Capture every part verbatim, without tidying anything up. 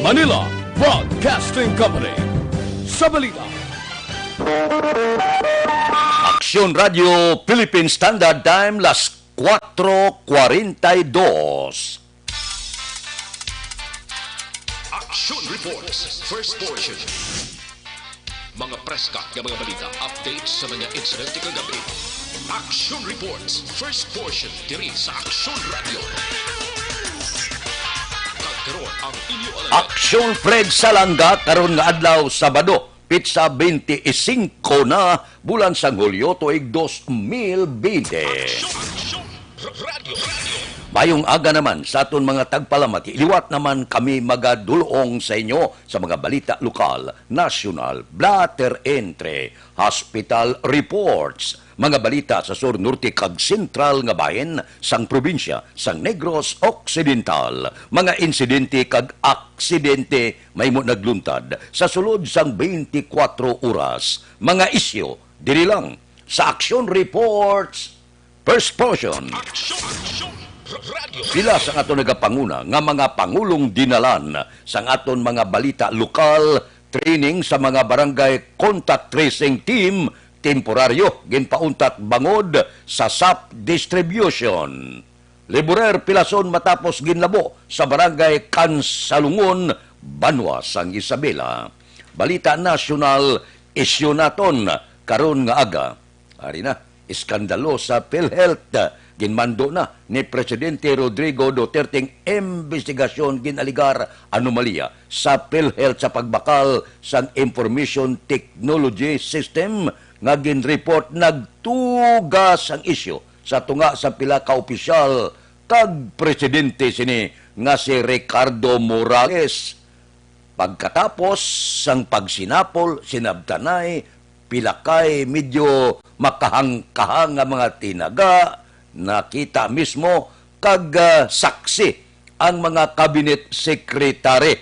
Manila Broadcasting Company. Sa balita. Aksyon Radio Philippine Standard Time, las cuatro cuarenta y dos. Action Reports, first portion. Mga preska nga mga balita, updates sa mga insidente kagabi. Action Reports, first portion, diri sa Action Radio. Kag karon ang inyo alagad. Action Fred Salanga karon nga adlaw, Sabado, petsa twenty-five na, bulan sang Hulyo, tuig dos mil bente. Action, Action Radio, Radio. Mayong aga naman sa aton mga tagpalamati. Liwat naman kami magadulong sa inyo sa mga balita lokal, nasyonal, blatter entry, hospital reports, mga balita sa sur, norte, kag sentral nga bahin sang probinsya sang Negros Occidental, mga insidente kag aksidente mahimo nagluntad sa sulod sang twenty-four oras, mga isyu diri lang sa Action Reports, first portion. Action, Action, Radio. Pila sang aton nagapanguna nga mga pangulong dinalan sang aton mga balita lokal, training sa mga barangay contact tracing team, temporaryo ginpauntat bangod sa sap distribution. Laborer pilason matapos ginlabo sa barangay Kansalungon, banwa sang Isabela. Balita nasyonal, isyu naton karon nga aga. Ari na, iskandalo sa PhilHealth. Ginmando na ni Presidente Rodrigo Duterte ang imbestigasyon gin-alegar anomalya sa PhilHealth sa pagbakal sang information technology system nga ginreport nagtuga sang isyu sa tunga sa pila ka opisyal kag presidente sini nga si Ricardo Morales. Pagkatapos sang pagsinapol, sinabtanay, pila kay medyo makahangkahang nga mga tinaga, nakita mismo kag, ah, saksi ang mga cabinet secretary.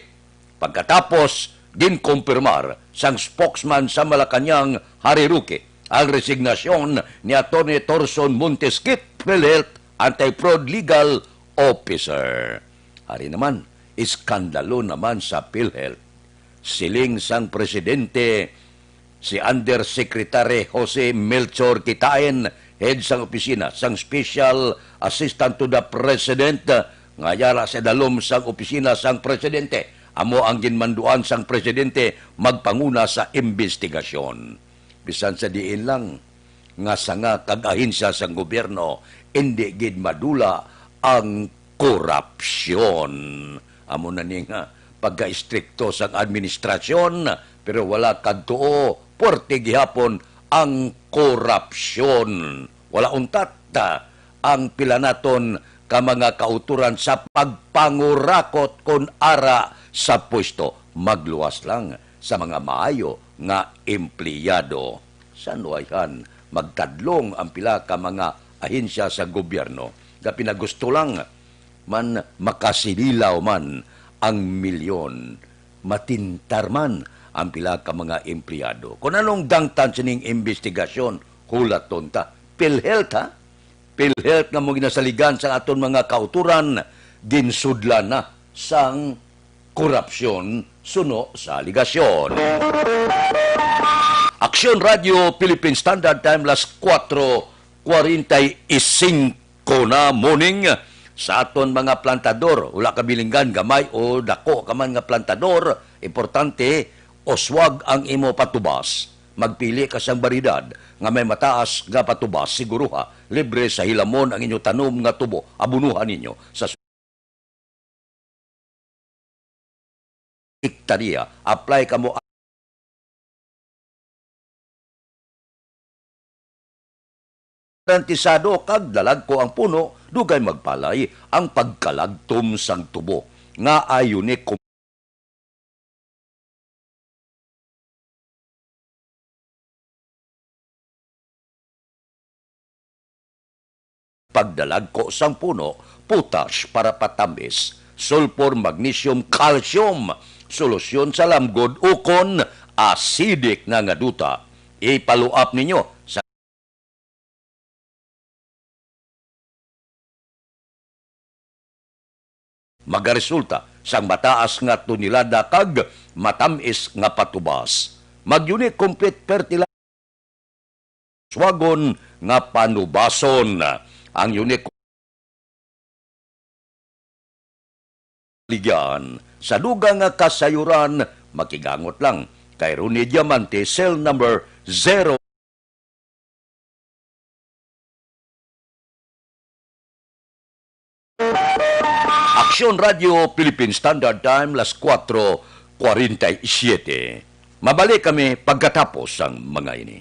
Pagkatapos, ginkumpirmar sang spokesman sa Malacañang, Harry Roque, ang resignasyon ni Attorney Torson Montesquit, PhilHealth Anti-Fraud Legal Officer. Ari naman, iskandalo naman sa PhilHealth. Siling sang presidente, si Undersecretary Jose Melchor Kitain, head sang opisina sang Special Assistant to the President, nga yara sa dalom sang opisina sang presidente, amo ang ginmanduan sang presidente magpanguna sa imbestigasyon. Bisan sa diin lang nga sanga kag ahensya sang gobyerno, indi gid madula ang korapsyon. Amo na ni nga pagka-istrikto sang administrasyon, pero wala kag tuo, puwerte gihapon ang korapsyon. Wala untat ang pila naton ka mga kautoran sa pagpangurakot kon ara sa pwesto. Magluwas lang sa mga maayo nga empleyado. Sa nuwayhan, magtadlong ang pila ka mga ahensya sa gobyerno nga pinagusto lang man makasililaw man ang milyon. Matintar man ang pila ka mga empleyado. Kung anong dangtan sining imbestigasyon, hulaton ta. PhilHealth, ha? PhilHealth nga mo ginasaligan sa aton mga kautoran, ginsudlan na sang korapsyon suno sa aligasyon. Aksyon Radio Philippine Standard Time, las cuatro cuarenta y cinco na morning. Sa aton mga plantador, wala ka bilinggan, gamay o dako ka man nga plantador, importante, uswag ang imo patubas. Magpili ka sang baryedad nga may mataas nga patubas. Siguruha, libre sa hilamon ang inyo tanom nga tubo. Abunuhan ninyo sa hektarya. Apply kamo garantisado kag dalagko ang puno, dugay magpalay ang pagkalagtom sang tubo nga ayuni. Pagdalagko sang puno, potash para patamis, sulfur, magnesium, calcium, solusyon sa lamgod ukon acidic na nga duta. Ipaluap ninyo sa magaresulta sang mataas nga tonelada kag matam-is nga patubas. Mag-Unicomplete Fertilizer, suwagon nga panubason. Ang Unicomplete Ligyan sa dugang nga kasayuran, makigangot lang kay Ronnie Diamante, cell number zero. Aksyon Radio Philippine Standard Time, las cuatro cuarenta y siete. Mabalik kami pagkatapos sang mga ini.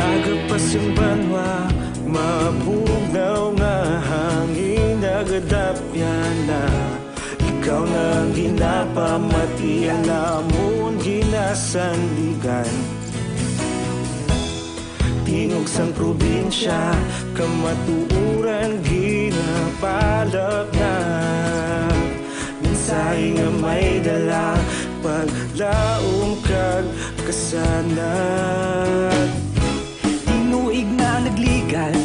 Aga pa sing banwa, mabugnaw nga hangin, nagadapyan na. Ikaw na ang ginapamatian namon ginasandigan. Tingog sang probinsya, kamatuoran ginapalapnag. Mensahe nga may dala, paglaom kag kasanag. Tinuig na nagligan,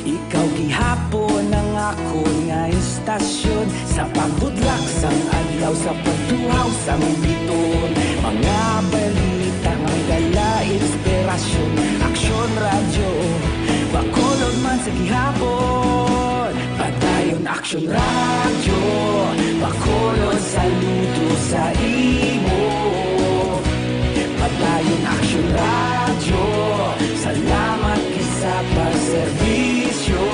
ikaw gihapon ang akon nga istasyon. Sa paghudlak sang adlaw, sa pagtuhaw sang bituon, mga balita nga may dala inspirasyon. Aksyon Radyo, Bacolod man sa gihapon. Padayon Aksyon Radyo, Bacolod, saludo sa imo. Padayon Aksyon Radyo, salamat gid sa pagserbisyo.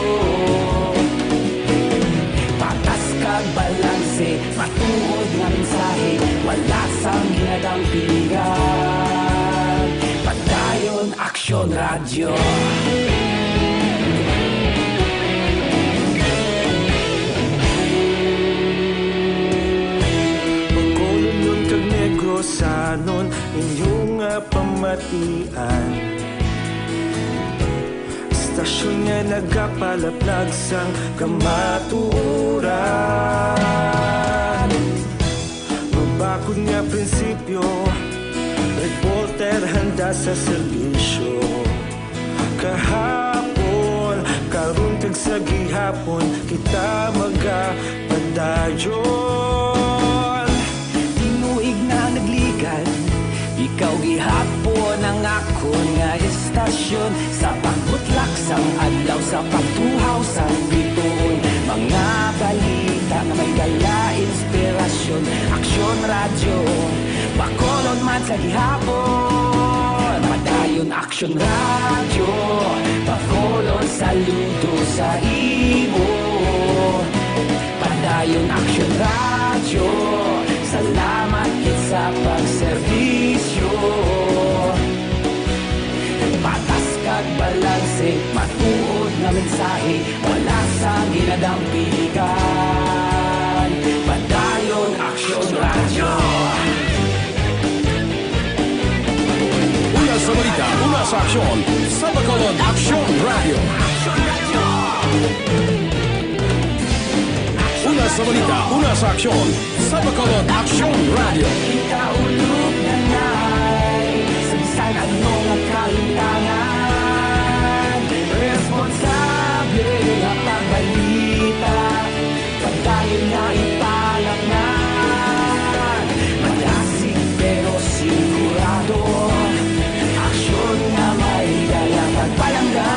Patas kag balanse, matuod nga mensahe, wala sang ginadampingan. Padayon Aksyon Radyo. Bacolodnon kag Negrosanon, inyo nga pamatian. Istasyon nga nagapalapnag sang kamatuoran. Mabakod nga prinsipyo, reporter handa sa serbisyo. Kahapon, karon kag sa gihapon, kita magapadayon. Tinuig na nagligan, ikaw gihapon ang akon nga istasyon. Sa pagbutlak sang adlaw, sa pagtuhaw sang bituon, mga balita nga may dala inspirasyon. Aksyon Radyo, Bacolod man sa gihapon. Padayon Aksyon Radyo, Bacolod, saludo sa imo. Padayon Aksyon Radyo, salamat gid sa pagserbisyo. Patas kag balanse, matuod nga mensahe, wala sang ginadampingan. Padayon Aksyon Radyo. Una sa balita, una sa aksyon, sa Bacolod Aksyon Radyo. Una sa balita, una sa aksyon, sa Bacolod Aksyon Radyo. Kita ulog na nay, sa bisan ano nga kalimtangan, responsable nga pagbalita, padayon nga ipalapngan. Malasig pero sigurado, aksyon nga may dala pagpalangga.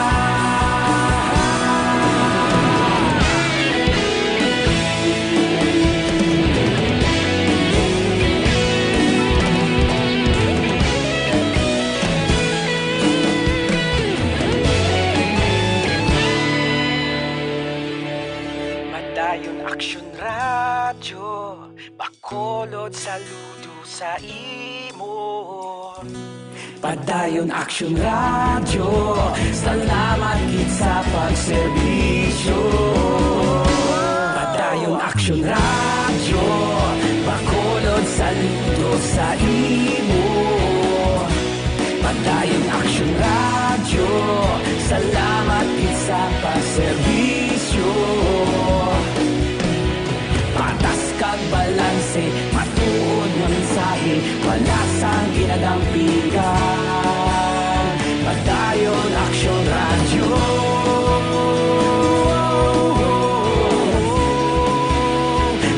Padayon Aksyon Radyo. Radyo Bacolod, saludo sa imo. Padayon Aksyon Radyo, salamat gid sa pagserbisyo. Padayon Aksyon Radyo, Bacolod, saludo sa imo. Padayon Aksyon Radyo, salamat gid sa pagserbisyo. Patas kag balanse, matuod nga mensahe, wala sang ginadampigan. Padayon Aksyon Radyo.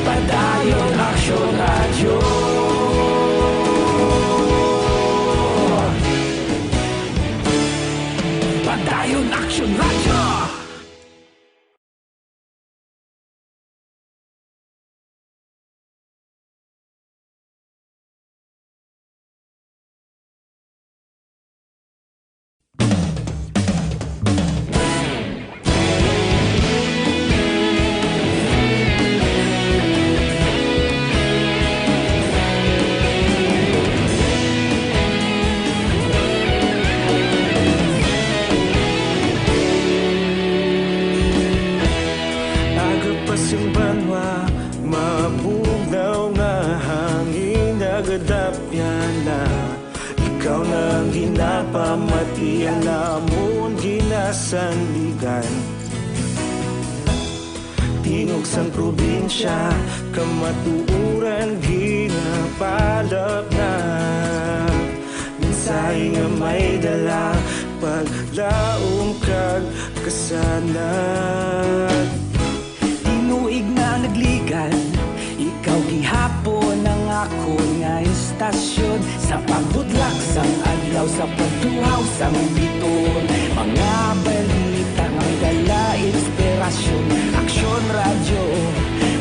Padayon Aksyon Radyo. Padayon Aksyon Radyo. Aga pa sing banwa, mabugnaw nga hangin nagadapyan na. Ikaw na ang ginapamati, ang amon ginasandigan. Tingog sang probinsya, kamatuoran ginapalapnap. Mensahe nga may dala, paglaom kag kasanag. Tinuig na nagligan, ikaw gihapon ang akon nga istasyon. Sa pagbudlak sang adlaw, sa pagtuhaw sang biton, mga balita nga may dala inspirasyon. Aksyon Radyo,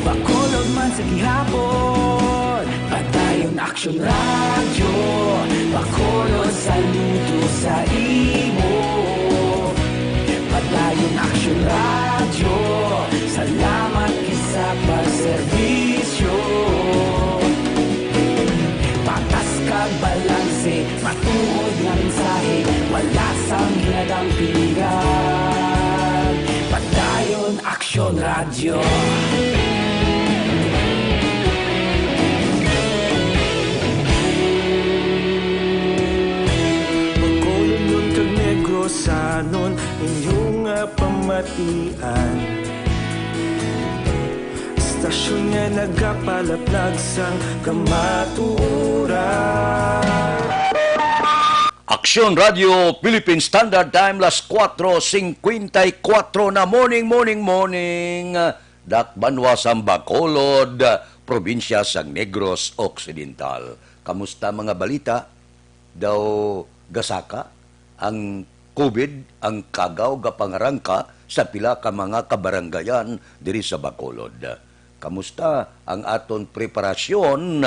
Bacolod man sa gihapon. Padayon Aksyon Radyo, Bacolod, saludo sa imo. Padayon Aksyon Radyo, salamat gid sa pagserbisyo. Patas kag balanse, matuod nga mensahe, wala sang ginadampigan. Padayon Aksyon Radyo. Bacolodnon kag Negrosanon, inyo nga pamatian. Istasyon nga nagapalaplag sang kamatuoran. Aksyon Radio Philippine Standard Time, las kuwatro singkwenta y kuwatro na. Morning, morning, morning, Dakbanwa sang Bacolod, probinsya sang Negros Occidental. Kamusta mga balita? Daw gasaka ang covid, ang kagaw gapangarangka sa pila ka mga kabaranggayan diri sa Bacolod. Kamusta ang aton preparasyon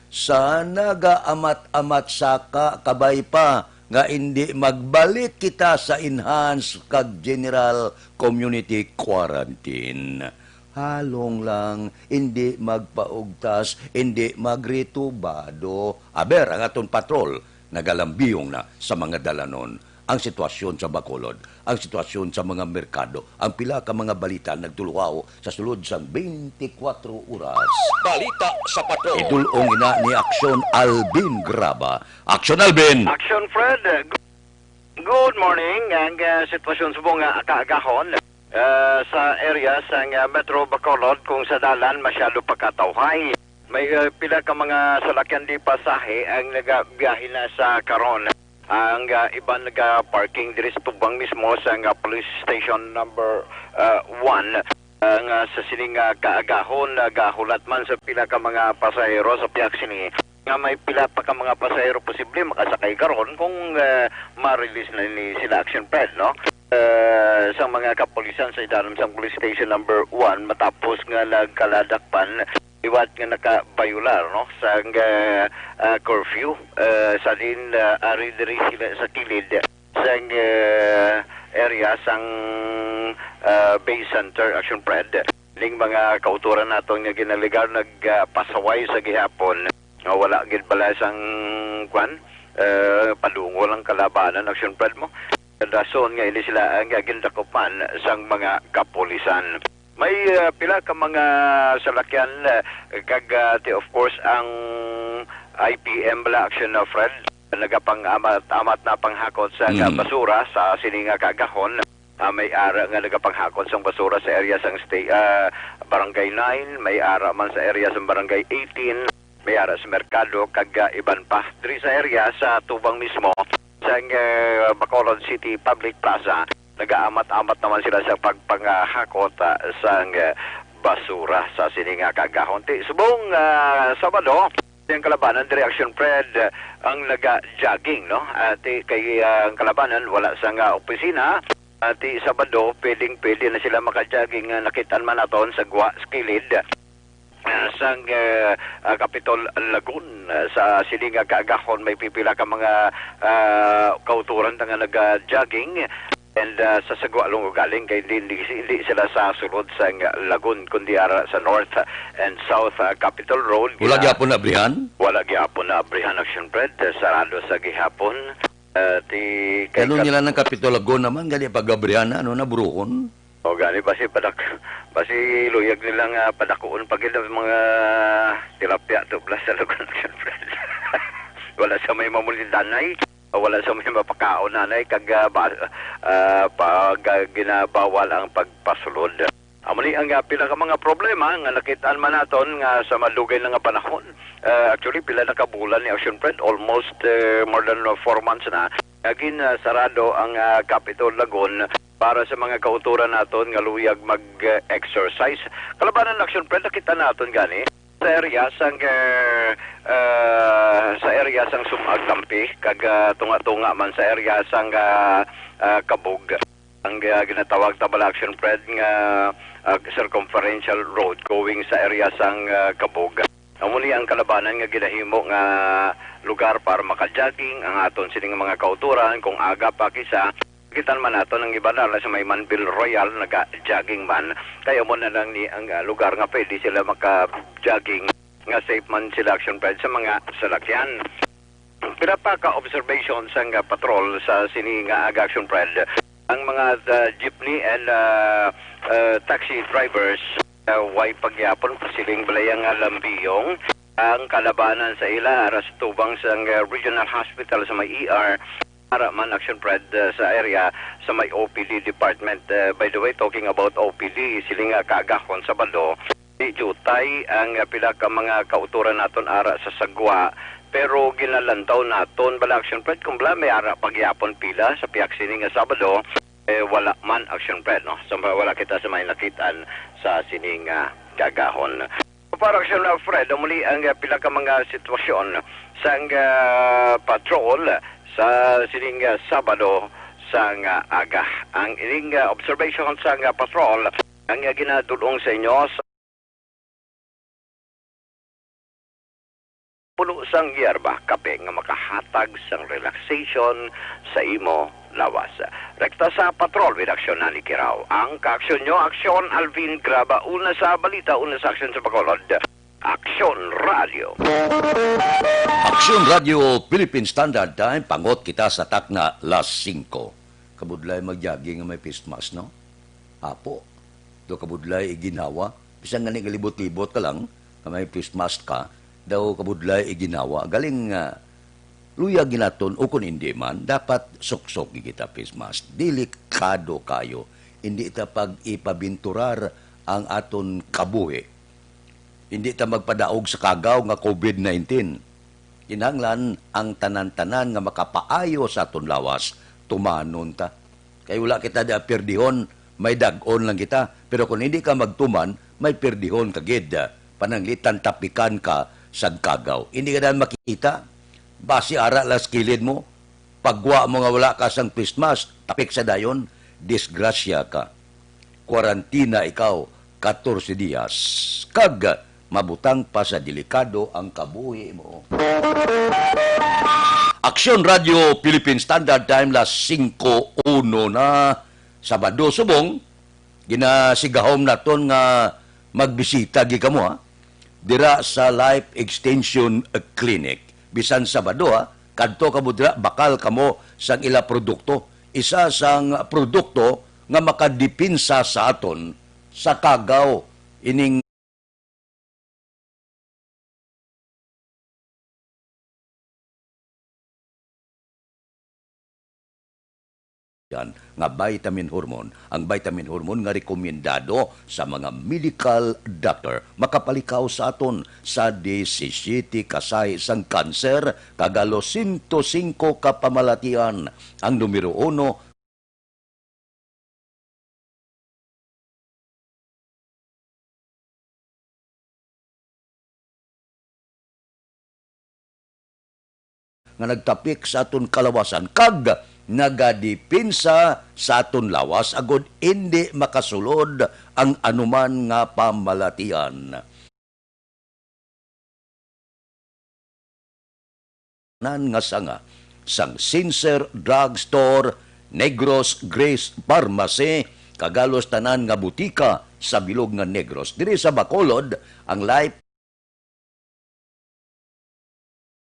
sa nagaamat-amat saka? Kabay pa nga indi magbalik kita sa enhanced kag general community quarantine. Halong lang, indi magpaugtas, indi magritubado. Aber, ang aton patrol nagalambiyong na sa mga dalanon. Ang sitwasyon sa Bacolod, ang sitwasyon sa mga merkado, ang pila ka mga balita nagtuluhaw sa sulod sang twenty-four oras. Balita sa Patrol. Idul-ong ina ni Aksyon Alvin Graba. Aksyon, Alvin! Aksyon, Fred. Good morning. Ang, ah, sitwasyon subong nga kaagahon, ah, sa area sang, ah, Metro Bacolod, kung sa dalan masyado pa katawhay. May, ah, pila ka mga salakyan di pasahe ang nagabiyahe na sa karon. Ang, ah, iban naga-parking diri sa tubang mismo sang, ah, police station number, ah, one. Ah, nga sa sining, ah, kaagahon, nagahulat man sa pila ka mga pasahero sa pihak sini nga may pila pa ka mga pasahero posible makasakay karon kung, ah, ma-release na ni sila, Action Fred, no? Ah, sa mga kapulisan sa ilalim sang police station number one, matapos nga nagkaladakpan liwat nga nakabayular, no, sang, ah, ah, curfew, ah, sa din, ah, ari diri sila sa kilid sang, ah, area sang, ah, Bay Center, Action Fred. Ning mga kauturan naton nga ginaligar nagpasaway sa gihapon nga wala gid bala sang, kwan, eh, padungol ang kalabanan, Action Fred, mo. Rason nga ini sila ang gindakupan sang mga kapulisan. May, ah, pila ka mga salakyan, ah, kag, ah, ti, of course, ang I P M bala, Action, ah, Fred, nagapang-amat-amat na panghakot sa, ah, Mm. basura sa sini nga kaagahon. Ah, may ara nga nagapanghakot sang basura sa area sang sta-, ah, Barangay nine, may ara man sa area sang Barangay eighteen, may ara sa merkado, kag, ah, iban pa. Diri sa area sa tubang mismo sang, ah, Bacolod City Public Plaza, nagaamat-amat naman sila sa pagpanghakot, ah, sang, ah, basura sa sini nga kaagahon. Ti subong, ah, Sabado, ang kalabanan diri, Action Fred, ang naga-jogging, no? Ati kay, ah, ang kalabanan wala sa nga opisina. Ati Sabado, pwedeng-pwede na sila maka-jogging nga nakitaan man naton sa gwa sa kilid, ah, sang, ah, ah, Capitol Lagoon. Ah, sa sini nga kaagahon, may pipila ka mga, ah, kauturan nga naga-jogging. And, ah, sa sagwa lang ugaling kay hindi, hindi, hindi sila sa sulod sang Lagoon, kundi ara sa North and South, ah, Capitol Road. Wala Gina- gyapon naabrihan? Wala gyapon naabrihan, Action Fred. Sarado sa gihapon. Ah, ti, kay Ano kat- nila ng Capitol Lagoon naman, gani pag-abrihan na, ano, naburuhon? O gani, basi padak-, basi luyag nila nga padakuon pa gid ang mga tilapia to, blas sa Lagoon, Action Fred. Wala sa may mamulidanay. Wala sa may mapakaon, anay, kag, ah, ba-, ah, pag, ah, ginabawal ang pagpasulod. Amo ni ang, ah, pila ka mga problema nga nakitaan man naton nga sa madugay na nga panahon. Ah, actually, pila na ka bulan ni, Action Fred, almost, eh, more than, uh, four months na. Nga gin, ah, sarado ang, ah, Capitol Lagoon para sa mga kauturan naton nga luyag mag-exercise. Kalabanan, Action Fred, nakita naton gani sa area sang, eh, eh, sa area sang Sumag Tampi, kag, ah, tunga-tunga man sa area sang, ah, ah, Kabug. Ang, ah, ginatawag ta bala, Action Fred, nga, ah, circumferential road going sa area sang, ah, Kabug. Amo ni ang kalabanan nga ginahimo nga lugar para maka-jogging ang aton sining mga kauturan. Kung aga pa kisa, kitan man naton ang iban na sa may Manville Royal naga-jogging man. Kay amo na lang ni ang, ah, lugar nga pwede sila maka-jogging, nga safe man sila, Action Fred, sa mga salakyan. Pila pa ka observation sang, ah, patrol sa sini nga aga, Action Fred. Ang mga, ah, jeepney and, ah, ah, taxi drivers, ah, way pagyapon pasiling balay nga lambiyong ang kalabanan sa ila aras tubang sang, ah, Regional Hospital sa may E R. Ara man, Action Fred, ah, sa area sa may O P D department. Ah, by the way, talking about O P D, siling nga kaagahon Sabado, di jutay ang, ah, pila ka mga kauturan naton ara sa sagwa, pero ginalantaw naton bala, Action Fred, kung bala may ara pagyapon pila sa piyak sini nga Sabado, eh, wala man, Action Fred, no? So, wala kita sa may nakitaan sa sining, ah, kaagahon. Para, Action, ah, Fred, muli ang, ah, pila ka mga sitwasyon sang, ah, patrol sa sining, ah, Sabado sang, ah, aga. Ang ining, ah, observation sang, ah, patrol ang, ah, ginadul-ong sa inyo sa puno sang yerba, kape nga makahatag sang relaxation sa imo lawas. Rekta sa Patrol with Action, Nani Kirao. Ang kaaksyon nyo, Aksyon Alvin Graba. Una sa balita, una sa aksyon sa Bacolod. Aksyon Radio. Aksyon Radio Philippine Standard Time, pangot kita sa takna las singko. Kabudlay mag-jogging nga may face mask, no? Apo, do kabudlay iginhawa. Bisan gani galibot-libot ka lang, nga may face mask ka, daw kabudlay iginhawa. Galing nga, luyag ginaton, o kung hindi man, dapat suksok gid kita face mask. Delikado kayo. Hindi ta pag ipabinturar ang aton kabuhi. Hindi ta magpadaog sa kagaw nga covid nineteen. Kinahanglan ang tanan-tanan nga makapaayo sa aton lawas, tumanon ta. Kay wala kita di pirdihon, may dag-on lang kita. Pero kung hindi ka magtuman, may pirdihon ka gid. Pananglitan tapikan ka sa kagaw. Hindi ka na makita. Basi ara lang sa kilid mo. Pagwa mo nga wala ka sang face mask, tapik sa dayon, disgrasya ka. Kwarantina ikaw, katorse dias, kag mabutang pa sa delikado ang kabuhi mo. Aksyon Radio Philippine Standard Time, las singko uno na, Sabado subong, ginasigahom naton nga Magbisita gid kamo, ha, dira sa Life Extension Clinic. Bisan Sabado, ha, kadto kamo dira, bakal kamo sang ila produkto. Isa sang produkto nga makadipinsa sa aton sa kagaw, ining yan nga vitamin hormone, ang vitamin hormone nga rekomendado sa mga medical doctor. Makapalikaw sa aton sa disisiete ka sahi sang kanser kag halos sento singko ka pamalatian. Ang numero uno, nga nagtapik sa aton kalawasan kag nagadepensa sa aton lawas agud indi makasulod ang anuman nga pamalatian. Nan nga sanga sang Sincere Drug Store, Negros Grace Pharmacy, kag halos tanan nga butika sa bilog nga Negros. Diri sa Bacolod, ang Life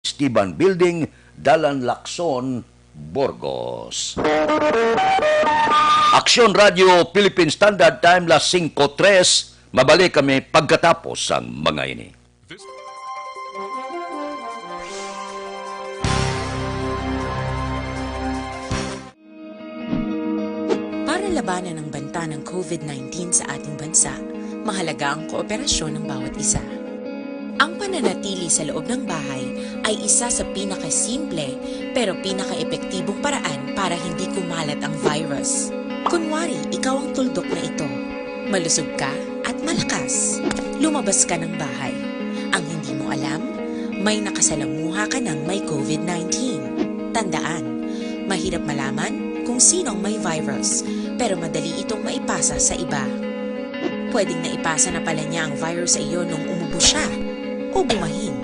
Esteban Building, Dalan Lacson, Burgos. Aksyon Radio Philippine Standard Time, las singko tres. Mabalik kami pagkatapos sang mga ini. Para labanan ang banta ng covid nineteen sa ating bansa, mahalaga ang kooperasyon ng bawat isa. Ang pananatili sa loob ng bahay ay isa sa pinakasimple pero pinakaepektibong paraan para hindi kumalat ang virus. Kunwari, ikaw ang tuldok na ito. Malusog ka at malakas. Lumabas ka ng bahay. Ang hindi mo alam, may nakasalamuha ka ng may covid nineteen. Tandaan, mahirap malaman kung sino ang may virus, pero madali itong maipasa sa iba. Pwedeng naipasa na pala niya ang virus sa iyo nung umubo siya, o bumahin.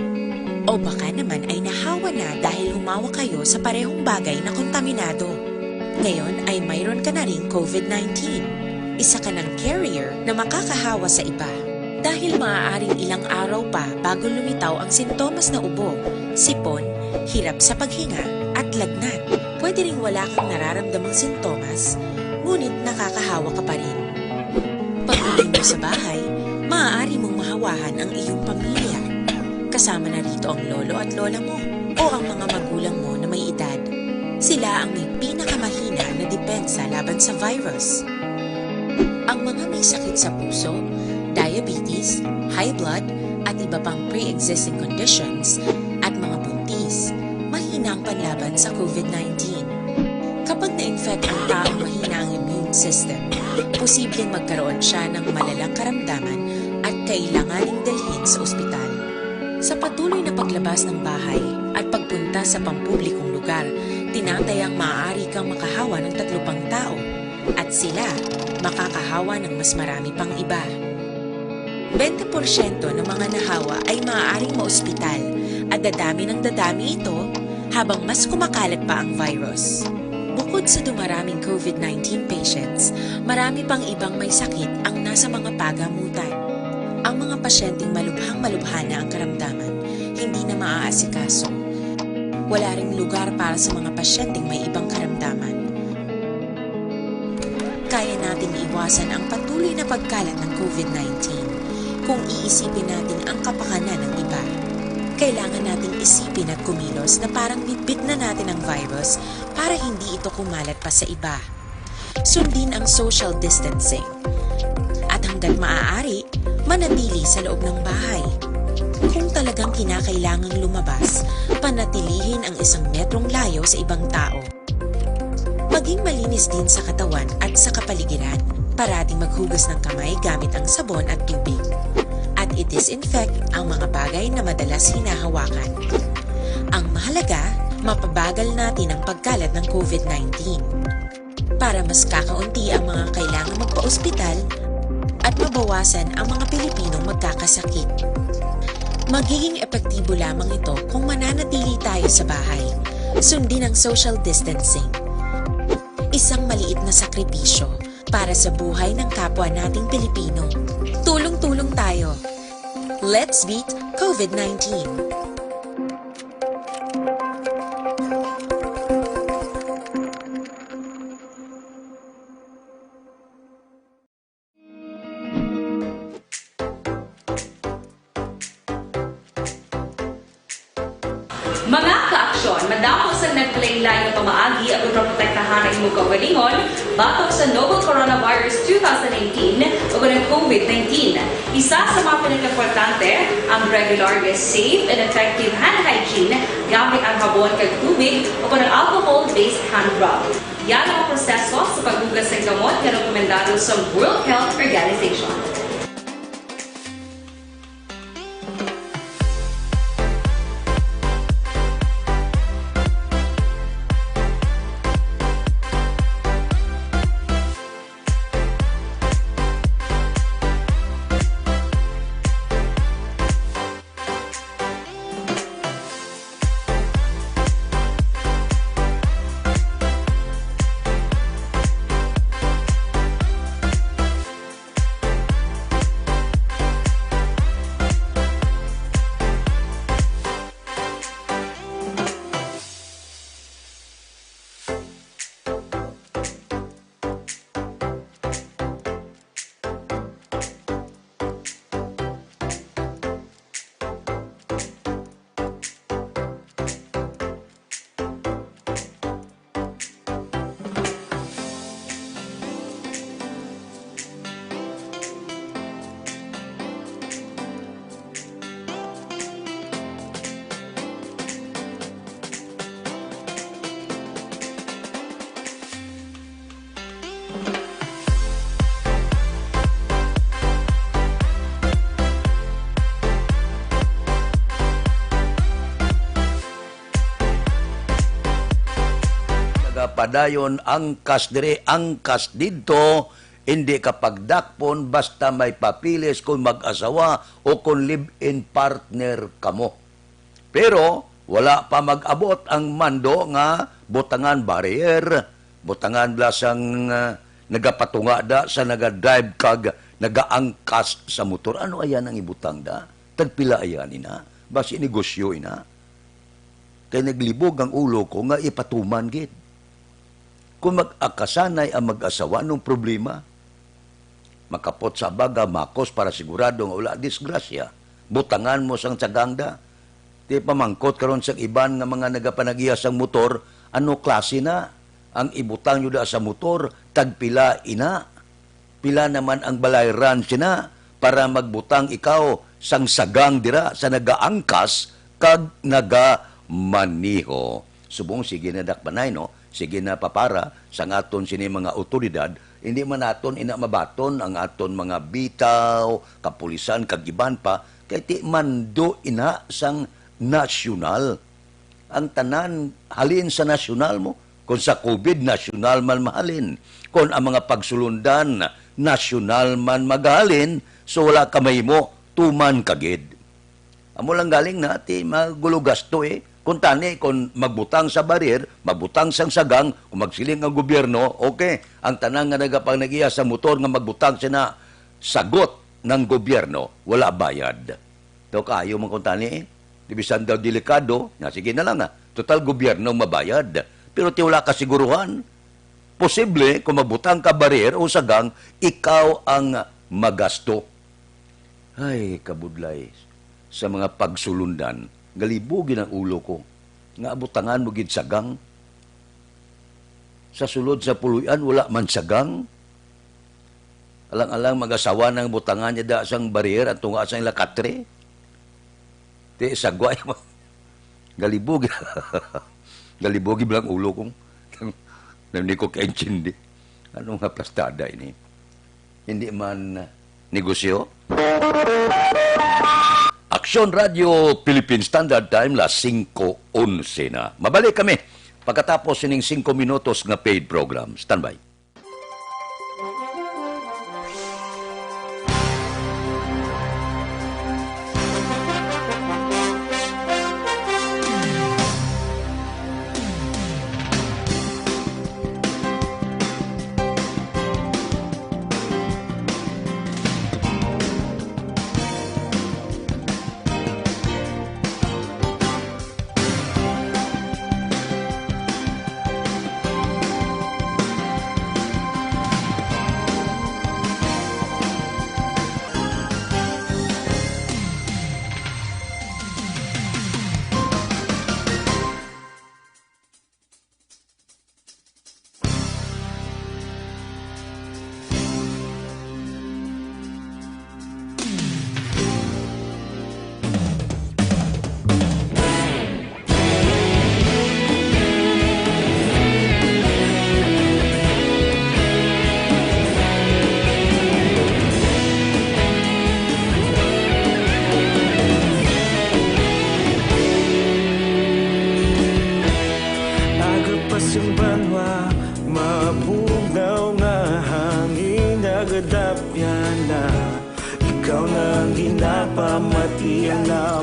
O baka naman ay nahawa na dahil humawa kayo sa parehong bagay na kontaminado. Ngayon ay mayroon ka na ring covid nineteen. Isa ka ng carrier na makakahawa sa iba. Dahil maaaring ilang araw pa bago lumitaw ang sintomas na ubo, sipon, hirap sa paghinga, at lagnat. Pwede ring wala kang nararamdamang sintomas, ngunit nakakahawa ka pa rin. Pag-uwi mo sa bahay, maaari mong mahawahan ang iyong pamilya. Kasama na rito ang lolo at lola mo o ang mga magulang mo na may edad. Sila ang may pinakamahina na depensa laban sa virus. Ang mga may sakit sa puso, diabetes, high blood, at iba pang pre-existing conditions, at mga buntis, mahina ang panlaban sa covid nineteen. Kapag na-infect ang taong mahina ang immune system, posibleng magkaroon siya ng malalang karamdaman at kailanganing dalhin sa ospital. Sa patuloy na paglabas ng bahay at pagpunta sa pampublikong lugar, tinatayang maaari kang makahawa ng tatlo pang tao at sila makakahawa ng mas marami pang iba. Bente porsyento ng mga nahawa ay maaaring maospital at dadami ng dadami ito habang mas kumakalat pa ang virus. Bukod sa dumaraming covid nineteen patients, marami pang ibang may sakit ang nasa mga pagamutan. Ang mga pasyenteng malubhang-malubha na ang karamdaman, hindi na maaasikaso. Wala ring lugar para sa mga pasyenteng may ibang karamdaman. Kaya nating iwasan ang patuloy na pagkalat ng covid nineteen kung iisipin natin ang kapakanan ng iba. Kailangan nating isipin at kumilos na parang bitbit na natin ang virus para hindi ito kumalat pa sa iba. Sundin ang social distancing. At hanggat maaari, manatili sa loob ng bahay. Kung talagang kinakailangang lumabas, panatilihin ang isang metrong layo sa ibang tao. Maging malinis din sa katawan at sa kapaligiran. Parating maghugas ng kamay gamit ang sabon at tubig. At i-disinfect ang mga bagay na madalas hinahawakan. Ang mahalaga, mapabagal natin ang pagkalat ng covid nineteen. Para mas kakaunti ang mga kailangang magpaospital at mabawasan ang mga Pilipinong magkakasakit. Magiging epektibo lamang ito kung mananatili tayo sa bahay. Sundin ang social distancing. Isang maliit na sakripisyo para sa buhay ng kapwa nating Pilipino. Tulong-tulong tayo. Let's beat COVID nineteen. Mga ka-aksyon, madamo sang naglain-lain nga pamaagi aron maprotektahan ang imong kaugalingon batok sa novel coronavirus two thousand nineteen o kon ang COVID nineteen. Isa sa mga pinakaimportante, ang regular nga safe and effective hand hygiene gamit ang habon kag tubig o kon ang alcohol-based hand rub. Yan ang proseso sa paghugas sang kamot nga rekomendado sa World Health Organization. Nagapadayon, angkas diri, angkas didto, hindi ka pagdakpon basta may papeles kon mag-asawa o kon live-in partner kamo. Pero wala pa mag-abot ang mando nga butangan barrier, butangan bala sang, ah, nagapatunga da sa naga-drive kag nagaangkas sa motor. Ano aya nang ibutang da? Tagpila aya ni na? Basi negosyo ina? Kay naglibog ang ulo ko nga ipatuman gid. Kung mag-akasanay ang mag-asawa, anong problema? Makapot sa abaga, makos para sigurado nga wala disgrasya. Butangan mo sang tsagang da. Di pamangkot karon sang iban nga mga nagapanag-iya sang motor, ano klase na ang ibutang nyo da sa motor, tagpila ina? Pila naman ang balayran sina para magbutang ikaw sang sagang dira sa nagaangkas kag nagamaniho? Subong sige na dakpanay, no? Sige na papara sang aton sini mga awtoridad, hindi man naton ina mabaton ang aton mga bitaw, kapulisan kag iban pa, kay ti mando ina sang nasyonal. Ang tanan halin sa nasyonal mo. Kon sa COVID, nasyonal man mahalin. Kon ang mga pagsulundan, nasyonal man magahalin, so wala ka mahimo, tuman ka gid. Amo lang galing na, ti magulo gasto eh. Kung tani, kung magbutang sa barir, magbutang sang sagang, o magsiling ang gobyerno, okay, ang tanan nga nagapang nag-iya sa motor nga magbutang sina sagot ng gobyerno, wala bayad. Daw kaayo man kung tani eh. Di bisan daw delikado, nga sige na lang, ah. Total, gobyerno ang mabayad. Pero ti wala kasiguruhan. Posible, kung magbutang ka barir o sagang, ikaw ang magasto. Ay, kabudlay sa mga pagsulundan, galibog gid ang ulo ko. Nga butangan mo gid sagang? Sa sulod sa puloy-an, wala man sagang? Alang-alang mag-asawa nang butangan niya da sang barir ang tunga sang ila katre. Ti sagway mo. Galibog. Galibog gid lang ulo kong nang, nang di ko kaintindi. Ano nga plastada ini? Hindi man negosyo? Aksyon Radio Philippine Standard Time, las singko onse na. Mabalik kami pagkatapos sining singko minutos nga paid program. Standby.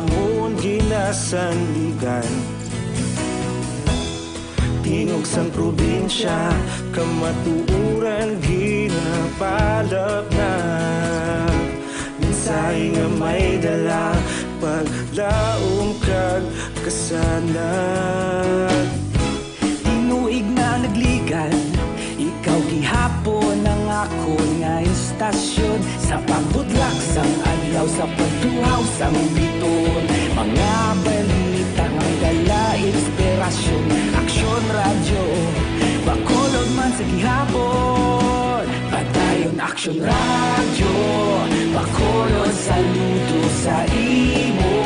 Amon ginasandigan, tingog sang probinsya, kamatuoran ginapalapnag. Mensahe nga may dala, paglaom kag kasanag. Tinuig na nagligan, ikaw gihapon ang akon nga istasyon. Sa pagbutlak sang adlaw, sa pagtuhaw sang biton, mga balita nga may dala inspirasyon. Aksyon Radyo, Bacolod man sa gihapon. Padayon Aksyon Radyo, Bacolod, saludo sa imo.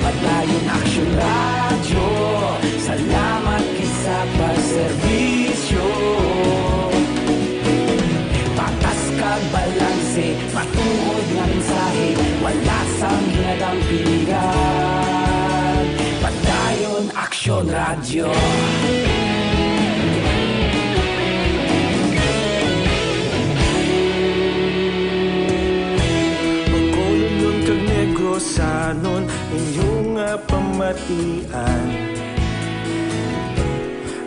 Padayon Aksyon Radyo, salamat gid sa pagserbisyo. Patas kag balanse, matuod nga mensahe, wala sang ginadampigan. Padayon Aksyon Radyo. Bacolodnon kag Negrosanon, inyo nga pamatian.